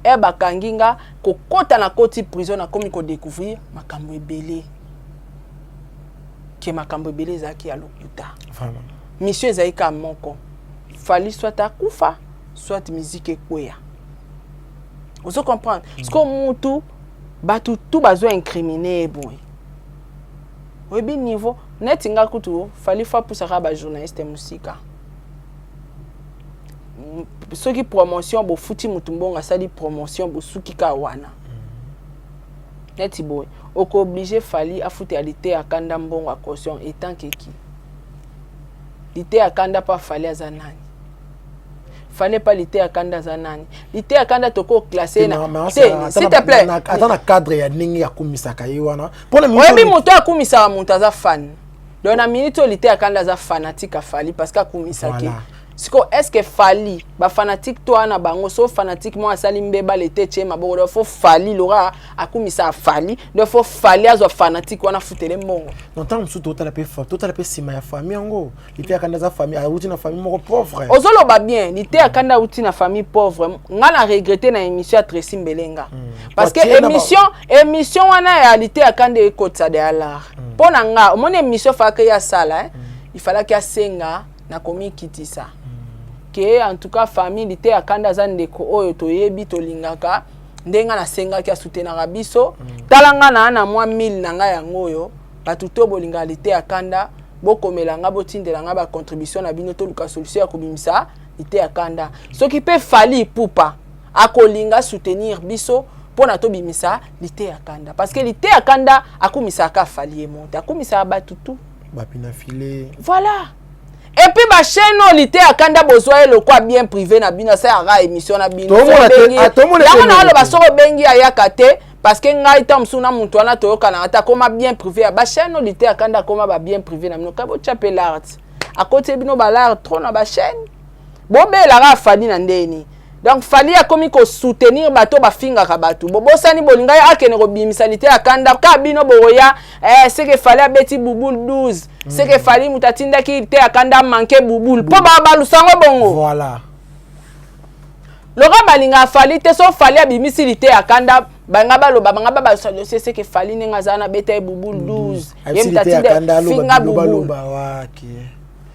Speaker 3: E bakangi nga, kokota na koti prison, nakomi kodécouvrir makambo ebele, ke makambo ebele ezalaki ya lokuta. Mission ezalaki kaka moko: Fally soit akufa, soit musique ekweya, ozo comprendre? Siko mutu bato tu bazo incrimine ye boye, oyebi niveau neti nga kutu, Fally faut apusaka bajournaliste mosika. Soki promotion, bofuti mutu mbongo, asali promotion, bosuki kaka wana. Neti boye okooblige Fally afuta liteya kanda mbongo ya caution etant keki liteya kanda mpo Fally aza nani? Fally epa liteya kanda aza nani? Liteya kanda tokoclasse na te, s'il te plaît.
Speaker 7: Ata na cadre ya ndenge akumisaka ye wana.
Speaker 3: Oyebi, moto akumisaka moto aza fan. Donc na minute oyo liteya kanda aza fanatique ya Fally parce que akumisaki. Siko est ce que Fally bafanatique to wana bango so fanatique moko asali mbeba lete tie maboko, donc faut Fally lora akumisa Fally, donc faut Fally azwa fanatique wana afutele mbongo?
Speaker 7: Non, ntango mosusu totala mpe nsima ya famille yango. Liteya kanda aza famille, awuti na famille moko pauvre.
Speaker 3: Ozoloba bien, liteya kanda awuti na famille pauvre. Nga na regrette na émission ya Tracy Mbelenga, parce que émission wana ya liteya kanda ekotisa de alar mpo na nga. Omoni émission falaki ye asala, eh? Il falaki asenga na komikitisa ke en tout cas famille liteya kanda aza ndeko oyo toyebi, tolingaka, ndenge nasengaki asutenaka biso. Tala nga na mwa 1000 na ngai yango oyo, bato to bolingaka liteya kanda. Bokomela nga, botindela nga bacontribution na bino, toluka solution ya kobimisa Liteya Kanda. Soki mpe Fally Ipupa akolinga soutenir biso mpona tobimisa Liteya Kanda, parce que Liteya Kanda akumisaka Fally ye monte, akumisaka bato tu.
Speaker 7: Bapina file.
Speaker 3: Voilà. Et puis bachaîne oyo Liteya Kanda bozwa ye lokwa bien privé na bino, asalaka émission na bino. Yango na aloba, soki obengi ayaka te, parce que ngai ntango mosusu na moto wana toyokanaka te. Akoma bien privé ya bachaîne oyo Liteya Kanda, akoma babien privé na bino. Ka botya mpe l'art, akotie bino balart trop na bachaîne, bobelaka Fally na ndeni. Donc Fally akomi kosoutenir bato bafingaka bato, bobosani bolingai akende kobimisa Liteya Kanda. Ka bino bokoya eh, seke Fally abeti Bubul 12, seke Fally moto atindaki Liteya Kanda manke Bubul mpo babalusango bongo.
Speaker 7: Voilà.
Speaker 3: Loka balingaka Fally te. So Fally abimisi Liteya Kanda, banga baloba, banga babalusa dossier, seke Fally ndenge aza na beta ye Bubul 12, ye moto atinda finga Bubul.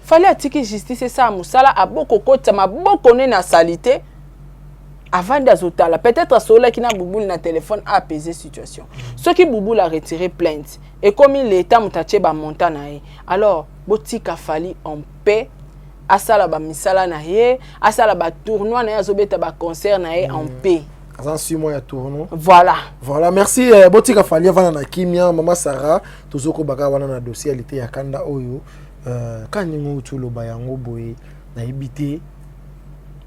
Speaker 3: Fally atiki justice esala mosala, aboko kokotisa maboko nde na sali te. Avandi azotala, peut-être asololaki na Bubul na telefone, aapaiser situation. Soki Bubul aretire plainte, ekomi leta moto atie bamontant na ye. Alors botika Fally en paix, asala bamisala na ye, asala batournoi na ye, azobeta baconcert na ye en paix.
Speaker 7: Aza 6 mois ya tournoi.
Speaker 3: Voilà.
Speaker 7: Voilà, merci. Botika Fally avanda na kimia. Mama Sara, tozokobaka wana na dossier ya Liteya Kanda oyo. Ka ndenge outi oloba yango boye, nayebi te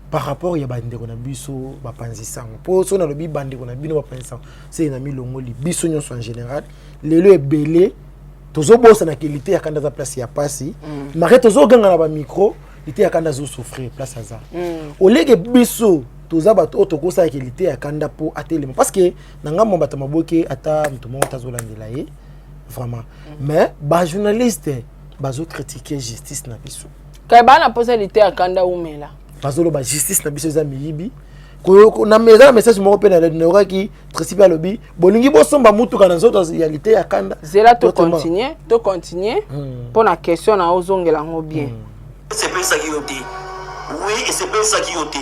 Speaker 7: par rapport ya bandeko na biso bapanzi sango, mpo so nalobi bandeko na bino bapanzi sango, seye na milongoli biso nyonso en général. Lelo ebele tozobosanaka Liteya Kanda aza place ya pasi, mare tozoganga na bamicro, Liteya Kanda azosouffrir place aza. Oleke biso toza bato oyo tokosalaka Liteya Kanda mpo atelema, parce que na ngambo bato maboke, ata moto moko tazolandela ye vraiment, mais bajournaliste bazocritique justice na biso.
Speaker 3: Kai baa na mposa Liteya Kanda umela.
Speaker 7: Bazoloba justice na biso eza miyibi. Eza na message moko mpe nayokaki, Tracy mpe alobi bolingi bosomba mutuka na nzoto ya Liteya Kanda.
Speaker 3: Zela, tocontinue, tocontinue mpo na question na ozongela yango bien.
Speaker 9: Esepelisaki yo te? Oui, esepelisaki yo te,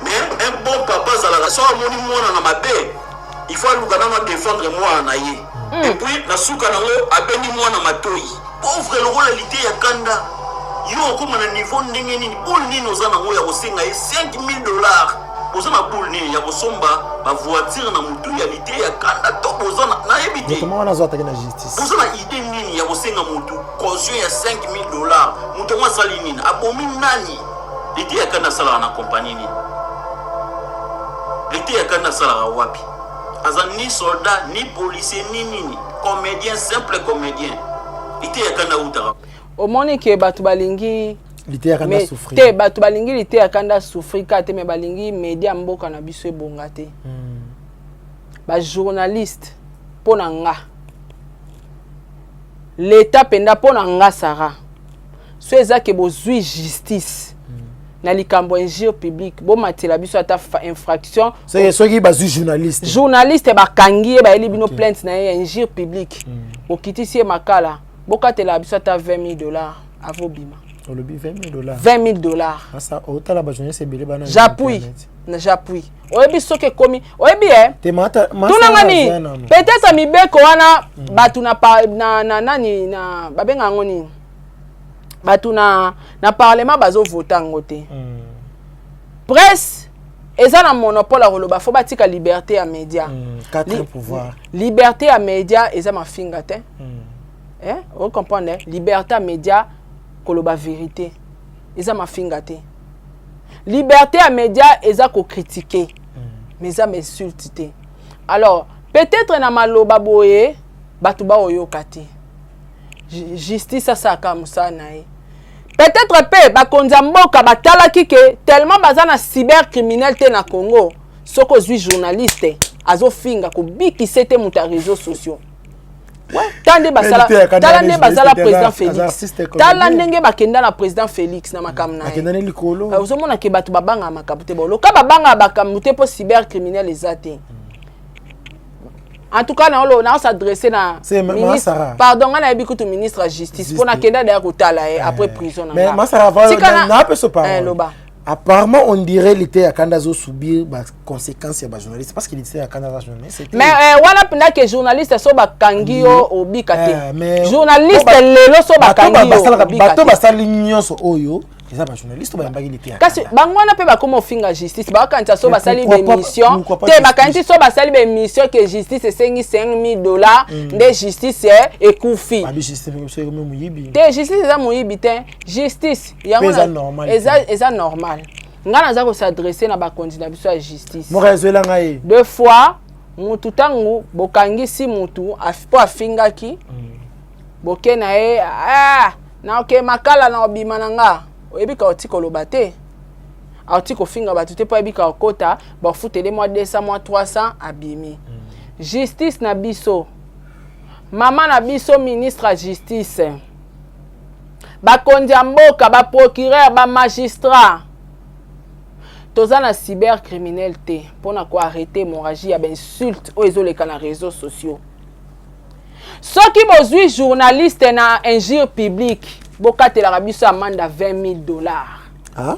Speaker 9: mais un bon papa azalaka, soki amoni mwana na mabe, il faut aluka nano adéfendre mwana na ye. Et puis na suka nango abendi mwana matoi, pauvre lokola Liteya Kanda. Yo okóma na niveau ndenge nini? Boule nini oza nango ya kosenga ye 5000 dollars? Boza na boule nini ya kosomba bavoiture na motu ya Liteya Kanda? To boza nayebi te.
Speaker 7: Moto moko wana azwataki na justice.
Speaker 9: Boza na idée nini ya kosenga motu caution ya 5000 dollars? Moto yango asali nini? Abomi nani? Liteya Kanda asalaka na kompagnie nini? Liteya Kanda asalaka wapi? Aza ni soldat, ni policier, ni nini, comédien, simple comédien. Liteya Kanda autaka.
Speaker 3: Omoni ke bato balingi
Speaker 7: Liteya Kanda souffrir.
Speaker 3: Te, bato balingi Liteya Kanda souffrir ka te, me balingi media mboka na biso ebonga te. Bajournaliste, mpo na nga, leta mpenza, mpo na nga Sara, so eza ke bozwi justice na likambo ya injure publique, bomatela biso ata infraction.
Speaker 7: Soki bazwi journaliste.
Speaker 3: Journaliste bakangi ye, bayeli bino plainte na ye ya injure publique, bokitisi ye makala, bokatela biso ata 20 000 dollars avobima.
Speaker 7: Olobi 20 000 dollars?
Speaker 3: 20 000 dollars.
Speaker 7: Asa otala bajournaliste ebele bana.
Speaker 3: J'appuie, j'appuie. Oyebi soki ekomi, oyebi e tunanga nini, peut-être mibeko wana bato na, na, na nani na babenga yango nini, bato na parlement bazovota yango te. Presse eza na monopole ya koloba, fo batika liberté ya média. Liberté ya média eza mafinga te. Eh? Ocomprendre? Eh? Liberté ya média, koloba vérité, eza mafinga te. Liberté ya média eza kocritiquer, mais eza mainsulte te. Alors peut-être na maloba boye bato baoyoka te. Justice asalaka mosala na ye. Peut-être mpe bakonzi ya mboka batalaki ke tellement baza na cyber criminel te na Congo, soki ozwi journaliste azofinga, kobikisa te moto ya réseaux sociaux. Tala nde basala, tala nde bazala président Félix, tala ndenge bakenda na président Félix na makambo na
Speaker 7: ye.
Speaker 3: Ozomona ke bato babangaka makambo te, boloka babangaka makambo te mpo cyber criminel eza te. En tout cas naolo naos'adresse na ministre, pardon, nga nayebi kutu ministre ya justice mpo nakenda daya kotala ye après prison.
Speaker 7: Na
Speaker 3: loba.
Speaker 7: Apparemment, on dirait Liteya Kanda azo subir ba conséquences ya ba journaliste parce que Liteya Kanda aza journaliste.
Speaker 3: Mais eh, wana mpenza ke journaliste so bakangi yo
Speaker 7: mm.
Speaker 3: obika te.
Speaker 7: Eh, mais
Speaker 3: journaliste lelo so bakangi yo
Speaker 7: obika te. Bato basali nyonso oyo eza ba journaliste bayambaki Liteya.
Speaker 3: Kasi bango wana mpe bakoma ofinga justice, bakanisa so basali ba émission te, bakanisi so basali ba émission ke justice esengi 5000 dollars nde justice eh, ekufi. Te, justice eza moyibi te, justice
Speaker 7: yango eza normal,
Speaker 3: eza, eza normal. Ngai naza kosadresse na bakonzi na biso ya justice.
Speaker 7: Moko ezwela ngai
Speaker 3: deux fois mutu ntango bokangisi mutu mpo afingaki boke na ye ah, na oke makala na obima na nga, oyebi ka oti koloba te, auti kofinga bato te mpo ayebi ka okota bafutele mwa 200 mwa 300 abimi. Justice na biso, mama na biso ministre ya justice, bakonzi ya mboka, baprocureur, bamagistrat, toza na cyber criminel te mpona koarrete hémorragie ya bainsulte oyo ezoleka na réseaux sociaux. Soki bozwi journaliste na injure publique, bokatelaka biso amende ya 20 000 $.
Speaker 7: Ah?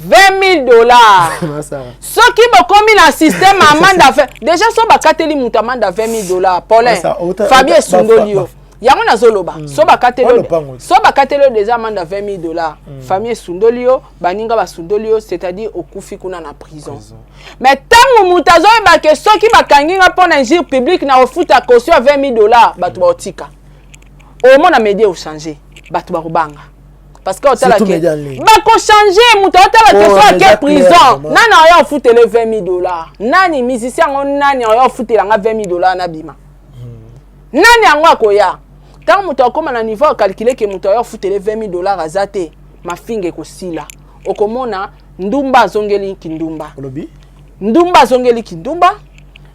Speaker 3: 20 000 $. Soki bokomi na système amende ya déjà, so bakateli moto amende ya 20 000 $, Paulin Fabi esundoli yo. Yango nazoloba, so bakateli yo déjà amende ya 20 000 $, famille esundoli yo, baninga basundoli yo, c'est-à-dire okufi kuna na prison. Mais ntango moto azoyeba ke soki bakangi nga mpo na injure publique na kofuta caution ya 20 000 $, bato baotika. Omona média ochange, bato bakobanga parce que otala ke bakochange. Moto otala ke so ake prison, nani oya ofutele 20 000 $? Nani musicien yango? Nani oya ofutela nga 20 000 $ nabima? Nani yango akoya? Ntango moto akóma na niveau acalcule ke moto aya ofutele 20 000 $ aza te, mafinga ekosila. Okomona ndumba azongeli kindumba.
Speaker 7: Olobi?
Speaker 3: Ndumba azongeli kindumba,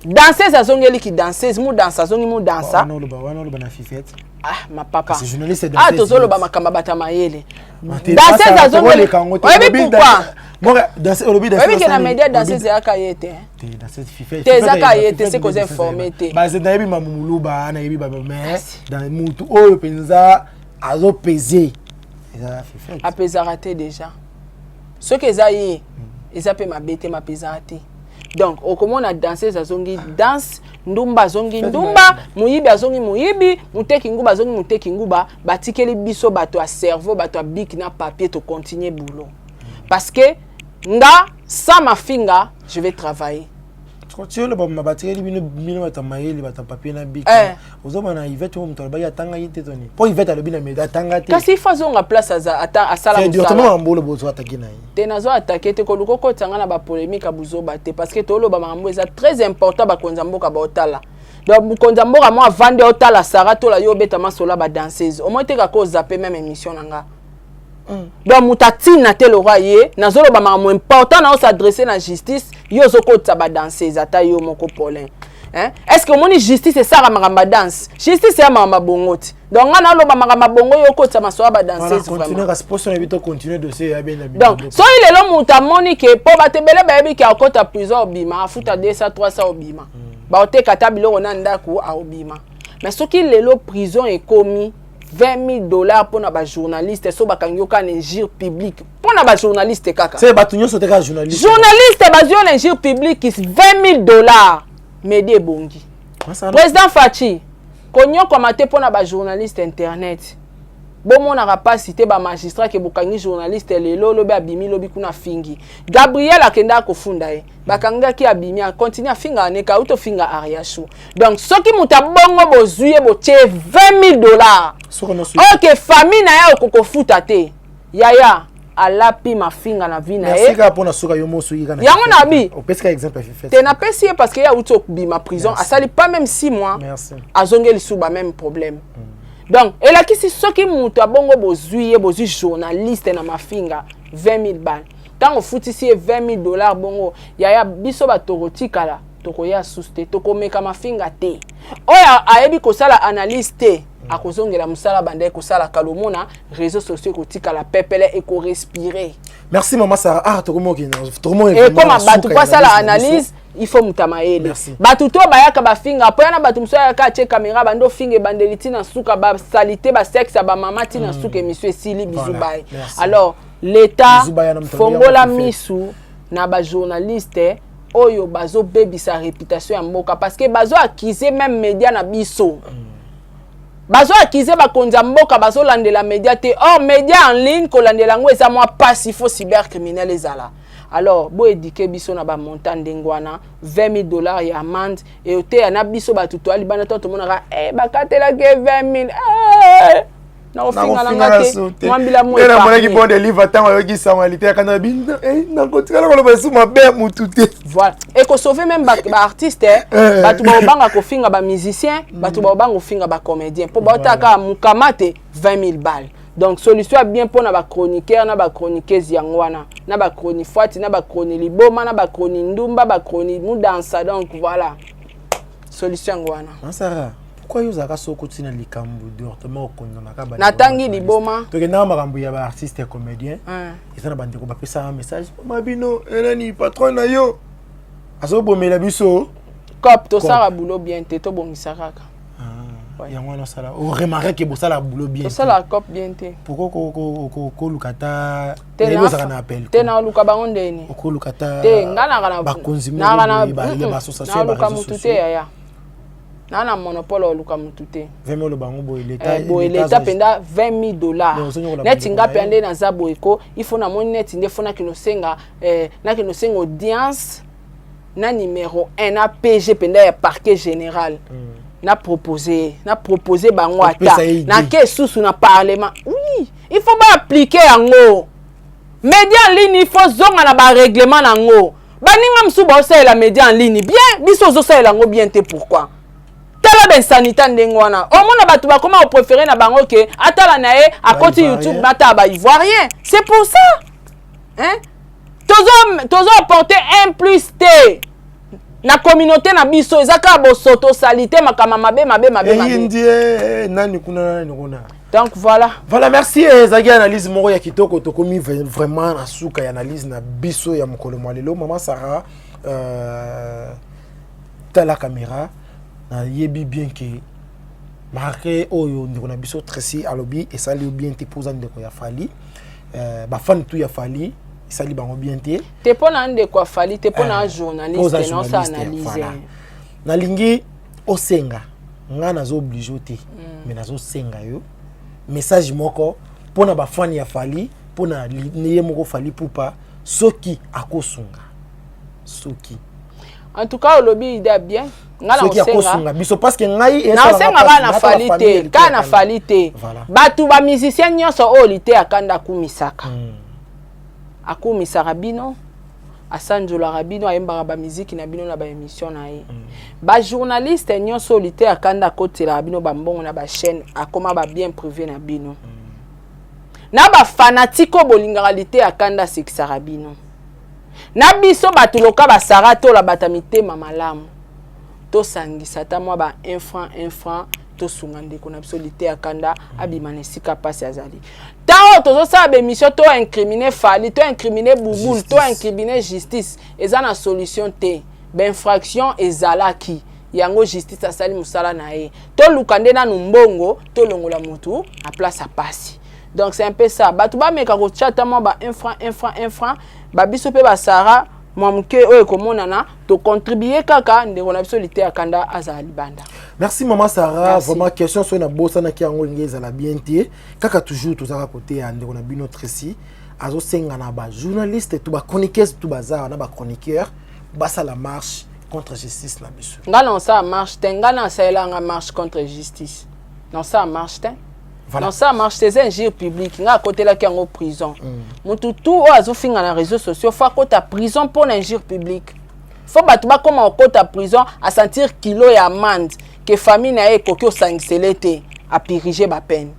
Speaker 3: danseuse azongeli kidanseuse, mudansa azongi mudansa.
Speaker 7: Wana oloba na Fifete.
Speaker 3: Ah, mapapa.
Speaker 7: Kasi journaliste.
Speaker 3: Ah, tozoloba makambo ya bato ya mayele. Danseuse azongeli, oyebi pourquoi?
Speaker 7: Olobi?
Speaker 3: Oyebi ke na média danseuse eyaka ye te. Te, ezaka ye te, se koza informé te.
Speaker 7: Nayebi mamumuluba, nayebi ba, mais dans mutu oyo mpenza azopese eza Fifete.
Speaker 3: Apesaka te déjà. Soki eza ye, eza mpe mabe te, mapesaka te. Donc okomona danseuse azongi danse, ndumba azongi ndumba, moyibi azongi moyibi, moteki nguba azongi moteki nguba. Batikeli biso bato ya cerveau, bato ya bic na papier, tocontinue boulot, parce que nga sans mafinga je vais travailler.
Speaker 7: Ti oloba batikeli bino, bino bato ya mayele, bato ya papier na bic.
Speaker 3: Eh.
Speaker 7: Ozomona Ivete oyo, moto alobaki atangaki te, toni mpo Ivete alobi na meda atanga te.
Speaker 3: Kasi ifo azonga place ata asala
Speaker 7: directement mosala. Mbolo bozo ataki na ye.
Speaker 3: Te, nazo atake te. Koluka okotisa nga na bapolémique ya buzoba te, parce que toloba makambo eza très important. Bakonzi ya mboka baotala. Donc mokonzi ya mboka mo avandi otala Sara Tola, yo obeta masolo ya badanseuse, omoi te kaka ozape même émission na nga. Donc moto atina te lokwa ye nazoloba makambo important na osadresse na justice, yo ozokotisa badanseuse. Ata yo moko Paulin, hein? Est ce que omoni justice esaka makambo ya danse? Justice eya makambo ya bongo ti. Donc nga naloba makambo ya bongo, yo okotisa masolo ya badanseuse.
Speaker 7: Vraiment, kasi poso na biso continue dossier ya bena.
Speaker 3: Donc soki lelo moto amoni ke mpo bato ebele bayebi ke akota prison, obima, afuta 200 300, obima, baoteka ata biloko na ndako, aobima. Mais soki lelo prison ekomi 20 000 $ mpona bajournaliste, so bakangi yo kaka na injure publique, mpona bajournaliste kaka.
Speaker 7: Se bato nyonso te, kaka journaliste.
Speaker 3: Journaliste bazwi yo na injure publique, 20 000 $, medi ebongi. Président Fatshi konyokwama te mpona bajournaliste internet. Bomonaka mpasi te, bamagistrat, ke bokangi journaliste lelo, lobi abimi, lobi kuna afingi. Gabriel akendaka kofunda ye, bakangaki, abimi, akontinue afingaka neka auti ofinga Ariashu. Donc soki moto abongo bozwi ye, botie 20 000 $, oyo famille na ye okokofuta te, yaya alapi mafinga na vie na ye.
Speaker 7: Mpona suka yo mosuki.
Speaker 3: Yango na bi.
Speaker 7: Opesika exemple ya Fifete.
Speaker 3: Te, napesi ye parce que ye auti obima prison, asali pas même 6 mois, azongeli su ba même problème. Donc elakisi soki moto abongo bozwi ye, bozwi journaliste na mafinga, 20 000 balles, ntango ofutisi ye 20 000 $, bongo yaya biso bato tokotikala, tokoya susu te, tokomeka mafinga te. Oyo ayebi kosala analyse te akozongela mosala banda ekosala kalomona réseaux sociaux ekotikala pepele, ekorespire.
Speaker 7: Merci mama Sara. Ah, tokomi.
Speaker 3: Ekoma bato po asala analyse, il faut moto ya mayele. Bato to bayaka bafinga po yana, bato mosusu ayaka atie caméra, bando ofinga ebandeli ntina suka, basalite, basexe ya bamama ntina suka, émission esili, bizu baye. Alors. L'État fongola misu na ba journaliste oyo bazobebisa réputation ya mboka, parce que bazo accuser même média na biso. Bazo accuser bakonzi ya mboka, bazolandela média te. Or média en ligne, kolandela yango eza mwa pasi, faut cybercriminel ezala. Alors boéduquer biso na bamontant ndenge wana, 20 000 $ ya amende eoteya na biso bato toya libanda. To tomonaka eh, bakatelaki 20 000 eh, nakofinga na nga te, mwambila.
Speaker 7: Namonaki bon de livre ntango ayoki sango ya liteya kanda bi nakotikala koloba esu mabe ya mutu te.
Speaker 3: Voilà, ekosauve même baartiste. Bato baobanga kofinga bamusicien, bato baobanga kofinga bacomédien, mpo baotala kaka mokama te, 20 000 balles. Donc solution ya bien mpona bachroniqueur na bachroniqueuse yango wana, na bachronifoiti, na bachroni liboma, na bachroni ndumba, bachroni mudansa. Donc voilà, solution yango wana.
Speaker 7: Masara, pourquoi yo ozalaka soki otina likambo directement okondonaka?
Speaker 3: Natangi liboma.
Speaker 7: Tokendaka makambo ya baartiste ya comédien. Eza na bandeko bapesaka message ma bino enani patron na yo azobomela biso.
Speaker 3: Cop tosala boulot bien te, tobongisa kaka.
Speaker 7: Yango wana osala oremarque ke bosala boulot bien.
Speaker 3: Tosala cop bien te.
Speaker 7: Pourquoi koluka ta ozalaka na appel?
Speaker 3: Te, naoluka bango ndeni?
Speaker 7: Okoluka ta
Speaker 3: te, nga naka
Speaker 7: bakonzi ya baassociation?
Speaker 3: Naoluka mutu te yaya, naa na monopole oluka mutu te.
Speaker 7: 20 oloba yango boye leta.
Speaker 3: Boye leta mpenza 20 000 $. Neti nga mpe nde naza boye ko il faut namoni neti nde faut nakende osenga, nakende osenga audience na numéro 1 na PG mpenza ya parquet général. Na propose, na propose bango ata nake susu na parlement. Oui, il faut baappliquer yango. Média en ligne, il faut zonga na barèglement nango. Baninga mosusu baosalela média en ligne bien, biso ozosalela yango bien te. Pourquoi? Tala bainsanité ndenge wana, omona bato bakoma kopréférer na bango ke atala na ye akoti YouTube, batala baivoirien. C'est pour ça, hein? Tozo apporter un plus te na communauté na biso. Eza kaka bosoto, osali te, makambo mabe mabe mabe.
Speaker 7: Eyindi nani kuna, nani kuna.
Speaker 3: Donc voilà.
Speaker 7: Voilà, merci. Ezalaki analyse moko ya kitoko. Tokomi vraiment na suka ya analyse na biso ya mokolo mwa lelo. Mama Sara, tala caméra. Nayebi bien ke marke oyo ndeko na biso Tracy alobi esali yo bien te, mpo oza ndeko ya Fally. Bafani tu ya Fally, esali bango bien te.
Speaker 3: Te, mpo na ndeko ya Fally te, mpo na journaliste naosa analyse.
Speaker 7: Voilà. Nalingi osenga nga, nazo oblige te, mais nazosenga yo message moko mpona bafani ya Fally, mpona ye moko Fally Ipupa, soki akosunga, soki
Speaker 3: En tout cas olobi idée bien.
Speaker 7: Nga soki akosunga biso, parce que ngai
Speaker 3: naosenga kaka na Fally te, kaka na Fally te. Bato bamusicien nyonso oyo liteya kanda akumisaka, akumisaka bino, asanjolaka bino, ayembaka bamiziki na bino na baémission na ye. Bajournaliste nyonso oyo liteya kanda akotelaka bino bambongo na bachaîne, akoma babien privé na bino. Na bafanatike oyo bolingaka liteya kanda asekisaka bino, na biso bato loka basara tola bato ya mitema malamu, tosangisa ata mwa ba 1 franc 1 franc, tosunga ndeko na biso liteya kanda abima na esika mpasi azali. Ntango tozosala bémission, to incrimine Fally, to incrimine Bubul, to incrimine justice, eza na solution te. Bainfraction ezalaki yango, justice asali mosala na ye. Toluka nde nanu mbongo, tolongola motu na place ya pasi. Donc c'est un peu ça. Bato bameka kotia ata mwa ba 1 franc 1 franc 1 franc, babiso mpe basara mwa moke oyo ekomonana, tocontribue kaka ndeko na biso liteya kanda azala libanda.
Speaker 7: Merci mama Sara. Vraiment, question soki nabosanaki yango, elingi ezala bien te. Kaka toujours tozalaka kote ya ndeko na bino Tracy, azosenga na bajournaliste to bachroniqueuse to baza na bachroniqueur basala marche contre justice na biso.
Speaker 3: Nga na osala marche te. Nga na asalelanga marche contre justice, na osala marche te. Voilà. Non, ça marche, c'est injure publique. Nga akotelaki yango prison. Mutu tu oyo azofinga na réseaux sociaux, faut akota prison mpo na injure publique. Faut bato bakoma kokota prison, asentir kilo ya amende ke famille na ye ekoki osangisele te, apurige bapeine.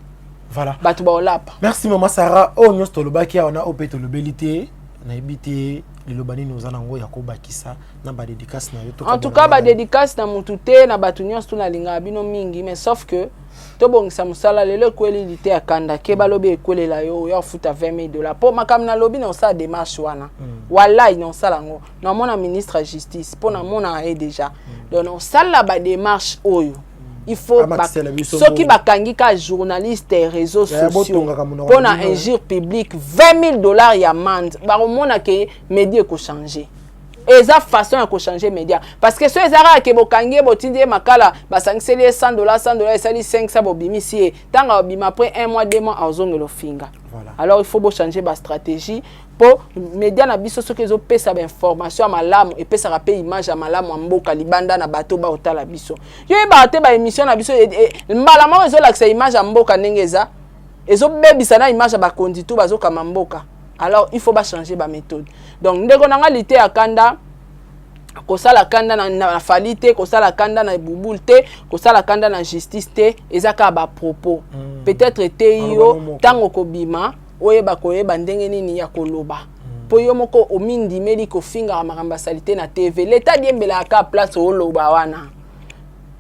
Speaker 7: Voilà.
Speaker 3: Bato baolapa.
Speaker 7: Merci mama Sara. Oyo nyonso tolobaki awa na oyo mpe tolobeli te, nayebi te liloba nini oza nango ya kobakisa na badédicace na yo.
Speaker 3: En tout cas, badédicace na mutu te, na bato nyonso tu nalingaka bino mingi, mais sauf que tobongisa mosala. Lelo ekweli liteya kanda ke balobi ekwelela yo, oya ofuta 20 000 $, mpo makambo nalobi na osala démarche wana. Walai, na osala yango, namona ministre ya justice mpo namonaka ye déjà. Donc naosala badémarche oyo. Il faut soki bakangi ka journaliste réseaux sociaux mpo na injure publique, 20 000 $ ya amende, bakomona ke média ekochange. Eza façon ya kochange média, parce que so eza kaka ke bokangi ye, botindi ye makala, basangiseli ye 100 $, 100 $ esali 500, bobimisi ye, ntango abima après un mois, 2 mois, azongela ofinga. Alors il faut bochange bastratégie, mpo média na biso soki ezopesa bainformation ya malamu, epesaka mpe image ya malamu ya mboka libanda na bato baotala biso. Yo yebaka te, baémission na biso mbala moko ezolakisa image ya mboka ndenge eza, ezobebisa na image ya bakonzi tu bazokama mboka. Alors il faut bachanger baméthode. Donc ndeko na nga lite ya kanda, kosala kanda na Fally te, kosala kanda na Bubul te, kosala kanda na justice te, eza kaka bapropos. Peut-être eteyi yo ntango kobima, oyeba koyeba ndenge nini ya koloba, mpo yo moko omindimeli kofingaka makambo asali te na TV. Leta diembelaka ka place oloba wana,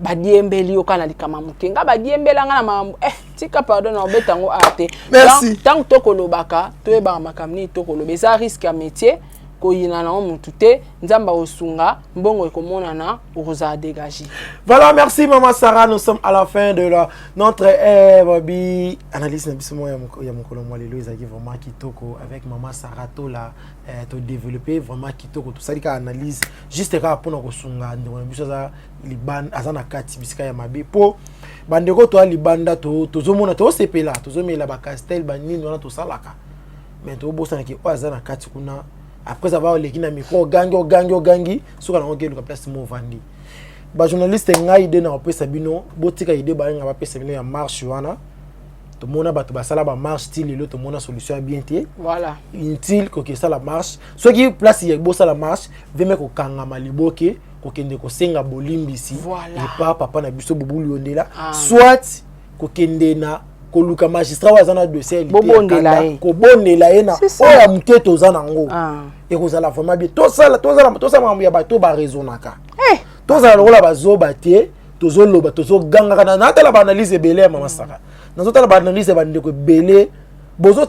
Speaker 3: badiembeli yo kaka na likama moke. Nga badiembela nga na makambo, tika pardon na obeta yango a te. Ntango tokolobaka, toyebaka makambo nini tokoloba. Eza risque ya métier, koyina nango mutu te. Nzambe akosunga, mbongo ekomonana, okozala dégagé.
Speaker 7: Voilà, merci maman Sarah. Nous sommes à la fin de notre babi analyse na biso ya mokolo mwa lelo. Ezalaki vraiment kitoko avec maman Sarah Tola. Todéveloppe vraiment kitoko, tosali kaka analyse juste kaka mpona kosunga ndeko na biso aza libanda, aza na kati bisika ya mabe, mpo bandeko toya libanda tozomona, tozosepela, tozomela bacastel banini wana tosalaka, mais tobosanaki oyo aza na kati kuna. Après avoir oleki na micro, ogangi, ogangi, ogangi, soki nango okeluka place mo ovandi. Bajournaliste, ngai idée na kopesa bino, botika idée bayenga bapesa bino ya marche wana. Tomona bato basala bamarche ti lelo, tomona solution ya bien te. Inutile koki esala marche. Soki place ya bosala marche, veme kokangama liboke, kokende kosenga bolimbisi epa papa na biso Bubulu Yondela, soit kokende na koluka magistrat oyo aza na dossier, kobondela ye na oyo ya moke toza nango. Ekozala vraiment bien. Tosala makambo ya bato baraisonnaka, tozala lokola bazoba te. Tozoloba, tozogangaka. Natala baanalyse ebele ya mama Sara, nazotala baanalyse ya bandeko ebele.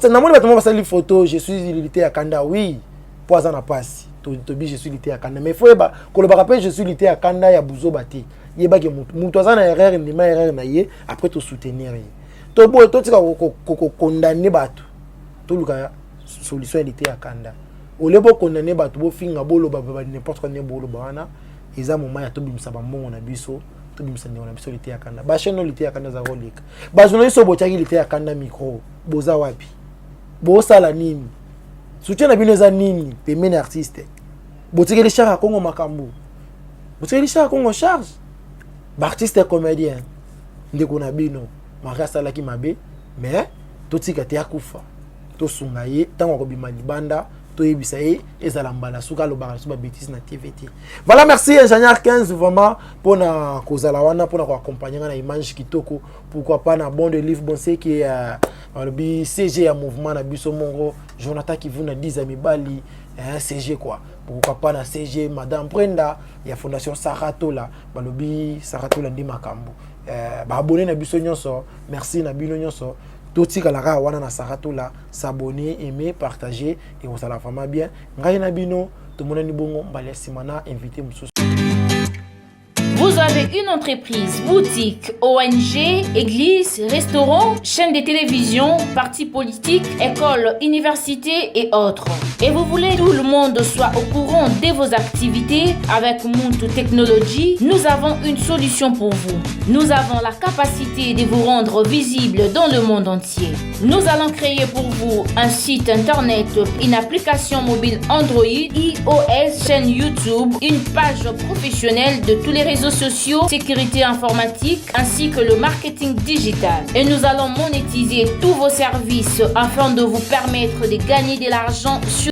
Speaker 7: Namoni bato mo basali photo "Je suis lite ya kanda". Oui, mpo aza na mpasi. Tobi "Je suis lite ya kanda", mais faut yeba kolobaka mpe "Je suis lite ya kanda" ya buzoba te. Yebaki motu aza na erreur, ndima erreur na ye, après tosoutenir ye. Toboye, totika kokondane bato, toluka solution ya lite ya kanda. Ole bokondane bato, bofinga, boloba n'importe quoi, nde boloba wana eza moment ya tobimisa bambongo na biso, tobimisa ndeko na biso lite ya kanda. Bachaîne oyo lite ya kanda eza koleka, bajournaliste oyo botiaki lite ya kanda micro, boza wapi? Bosala nini? Soutien na bino eza nini pembeni artiste? Botikeli Chaka Kongo makambo, botikeli Chaka Kongo charge. Baartiste comédien, ndeko na bino Marie asalaki mabe, mais totika te akufa. Tosunga ye ntango akobima libanda, toyebisa ye ezala mbala soki alobaka lisusu babêtises na TV te. Voilà, merci ingénieur 15 vraiment mpona kozala wana, mpona koaccompagne nga na image kitoko. Pourquoi pas na bon de livre bonseki, balobi CG ya mouvement na biso moko Jonathan Kivuna 10 ya mibali, CG quoi. Pourquoi pas na CG madame Brenda ya fondation Saratola, balobi Saratola nde makambo. Baabonné na biso nyonso, merci na bino nyonso. Totikala kaka wana na Saratola, s'abonner, aimer, partager, ekozala vraiment bien. Ngai na bino tomonani bongo mbala ya nsima na invité mosusu.
Speaker 10: Vous avez une entreprise, boutique, ONG, église, restaurant, chaîne de télévision, parti politique, école, université et autres. Et vous voulez que tout le monde soit au courant de vos activités? Avec Muntu Technology, nous avons une solution pour vous. Nous avons la capacité de vous rendre visible dans le monde entier. Nous allons créer pour vous un site internet, une application mobile Android, iOS, chaîne YouTube, une page professionnelle de tous les réseaux sociaux, sécurité informatique, ainsi que le marketing digital. Et nous allons monétiser tous vos services afin de vous permettre de gagner de l'argent sur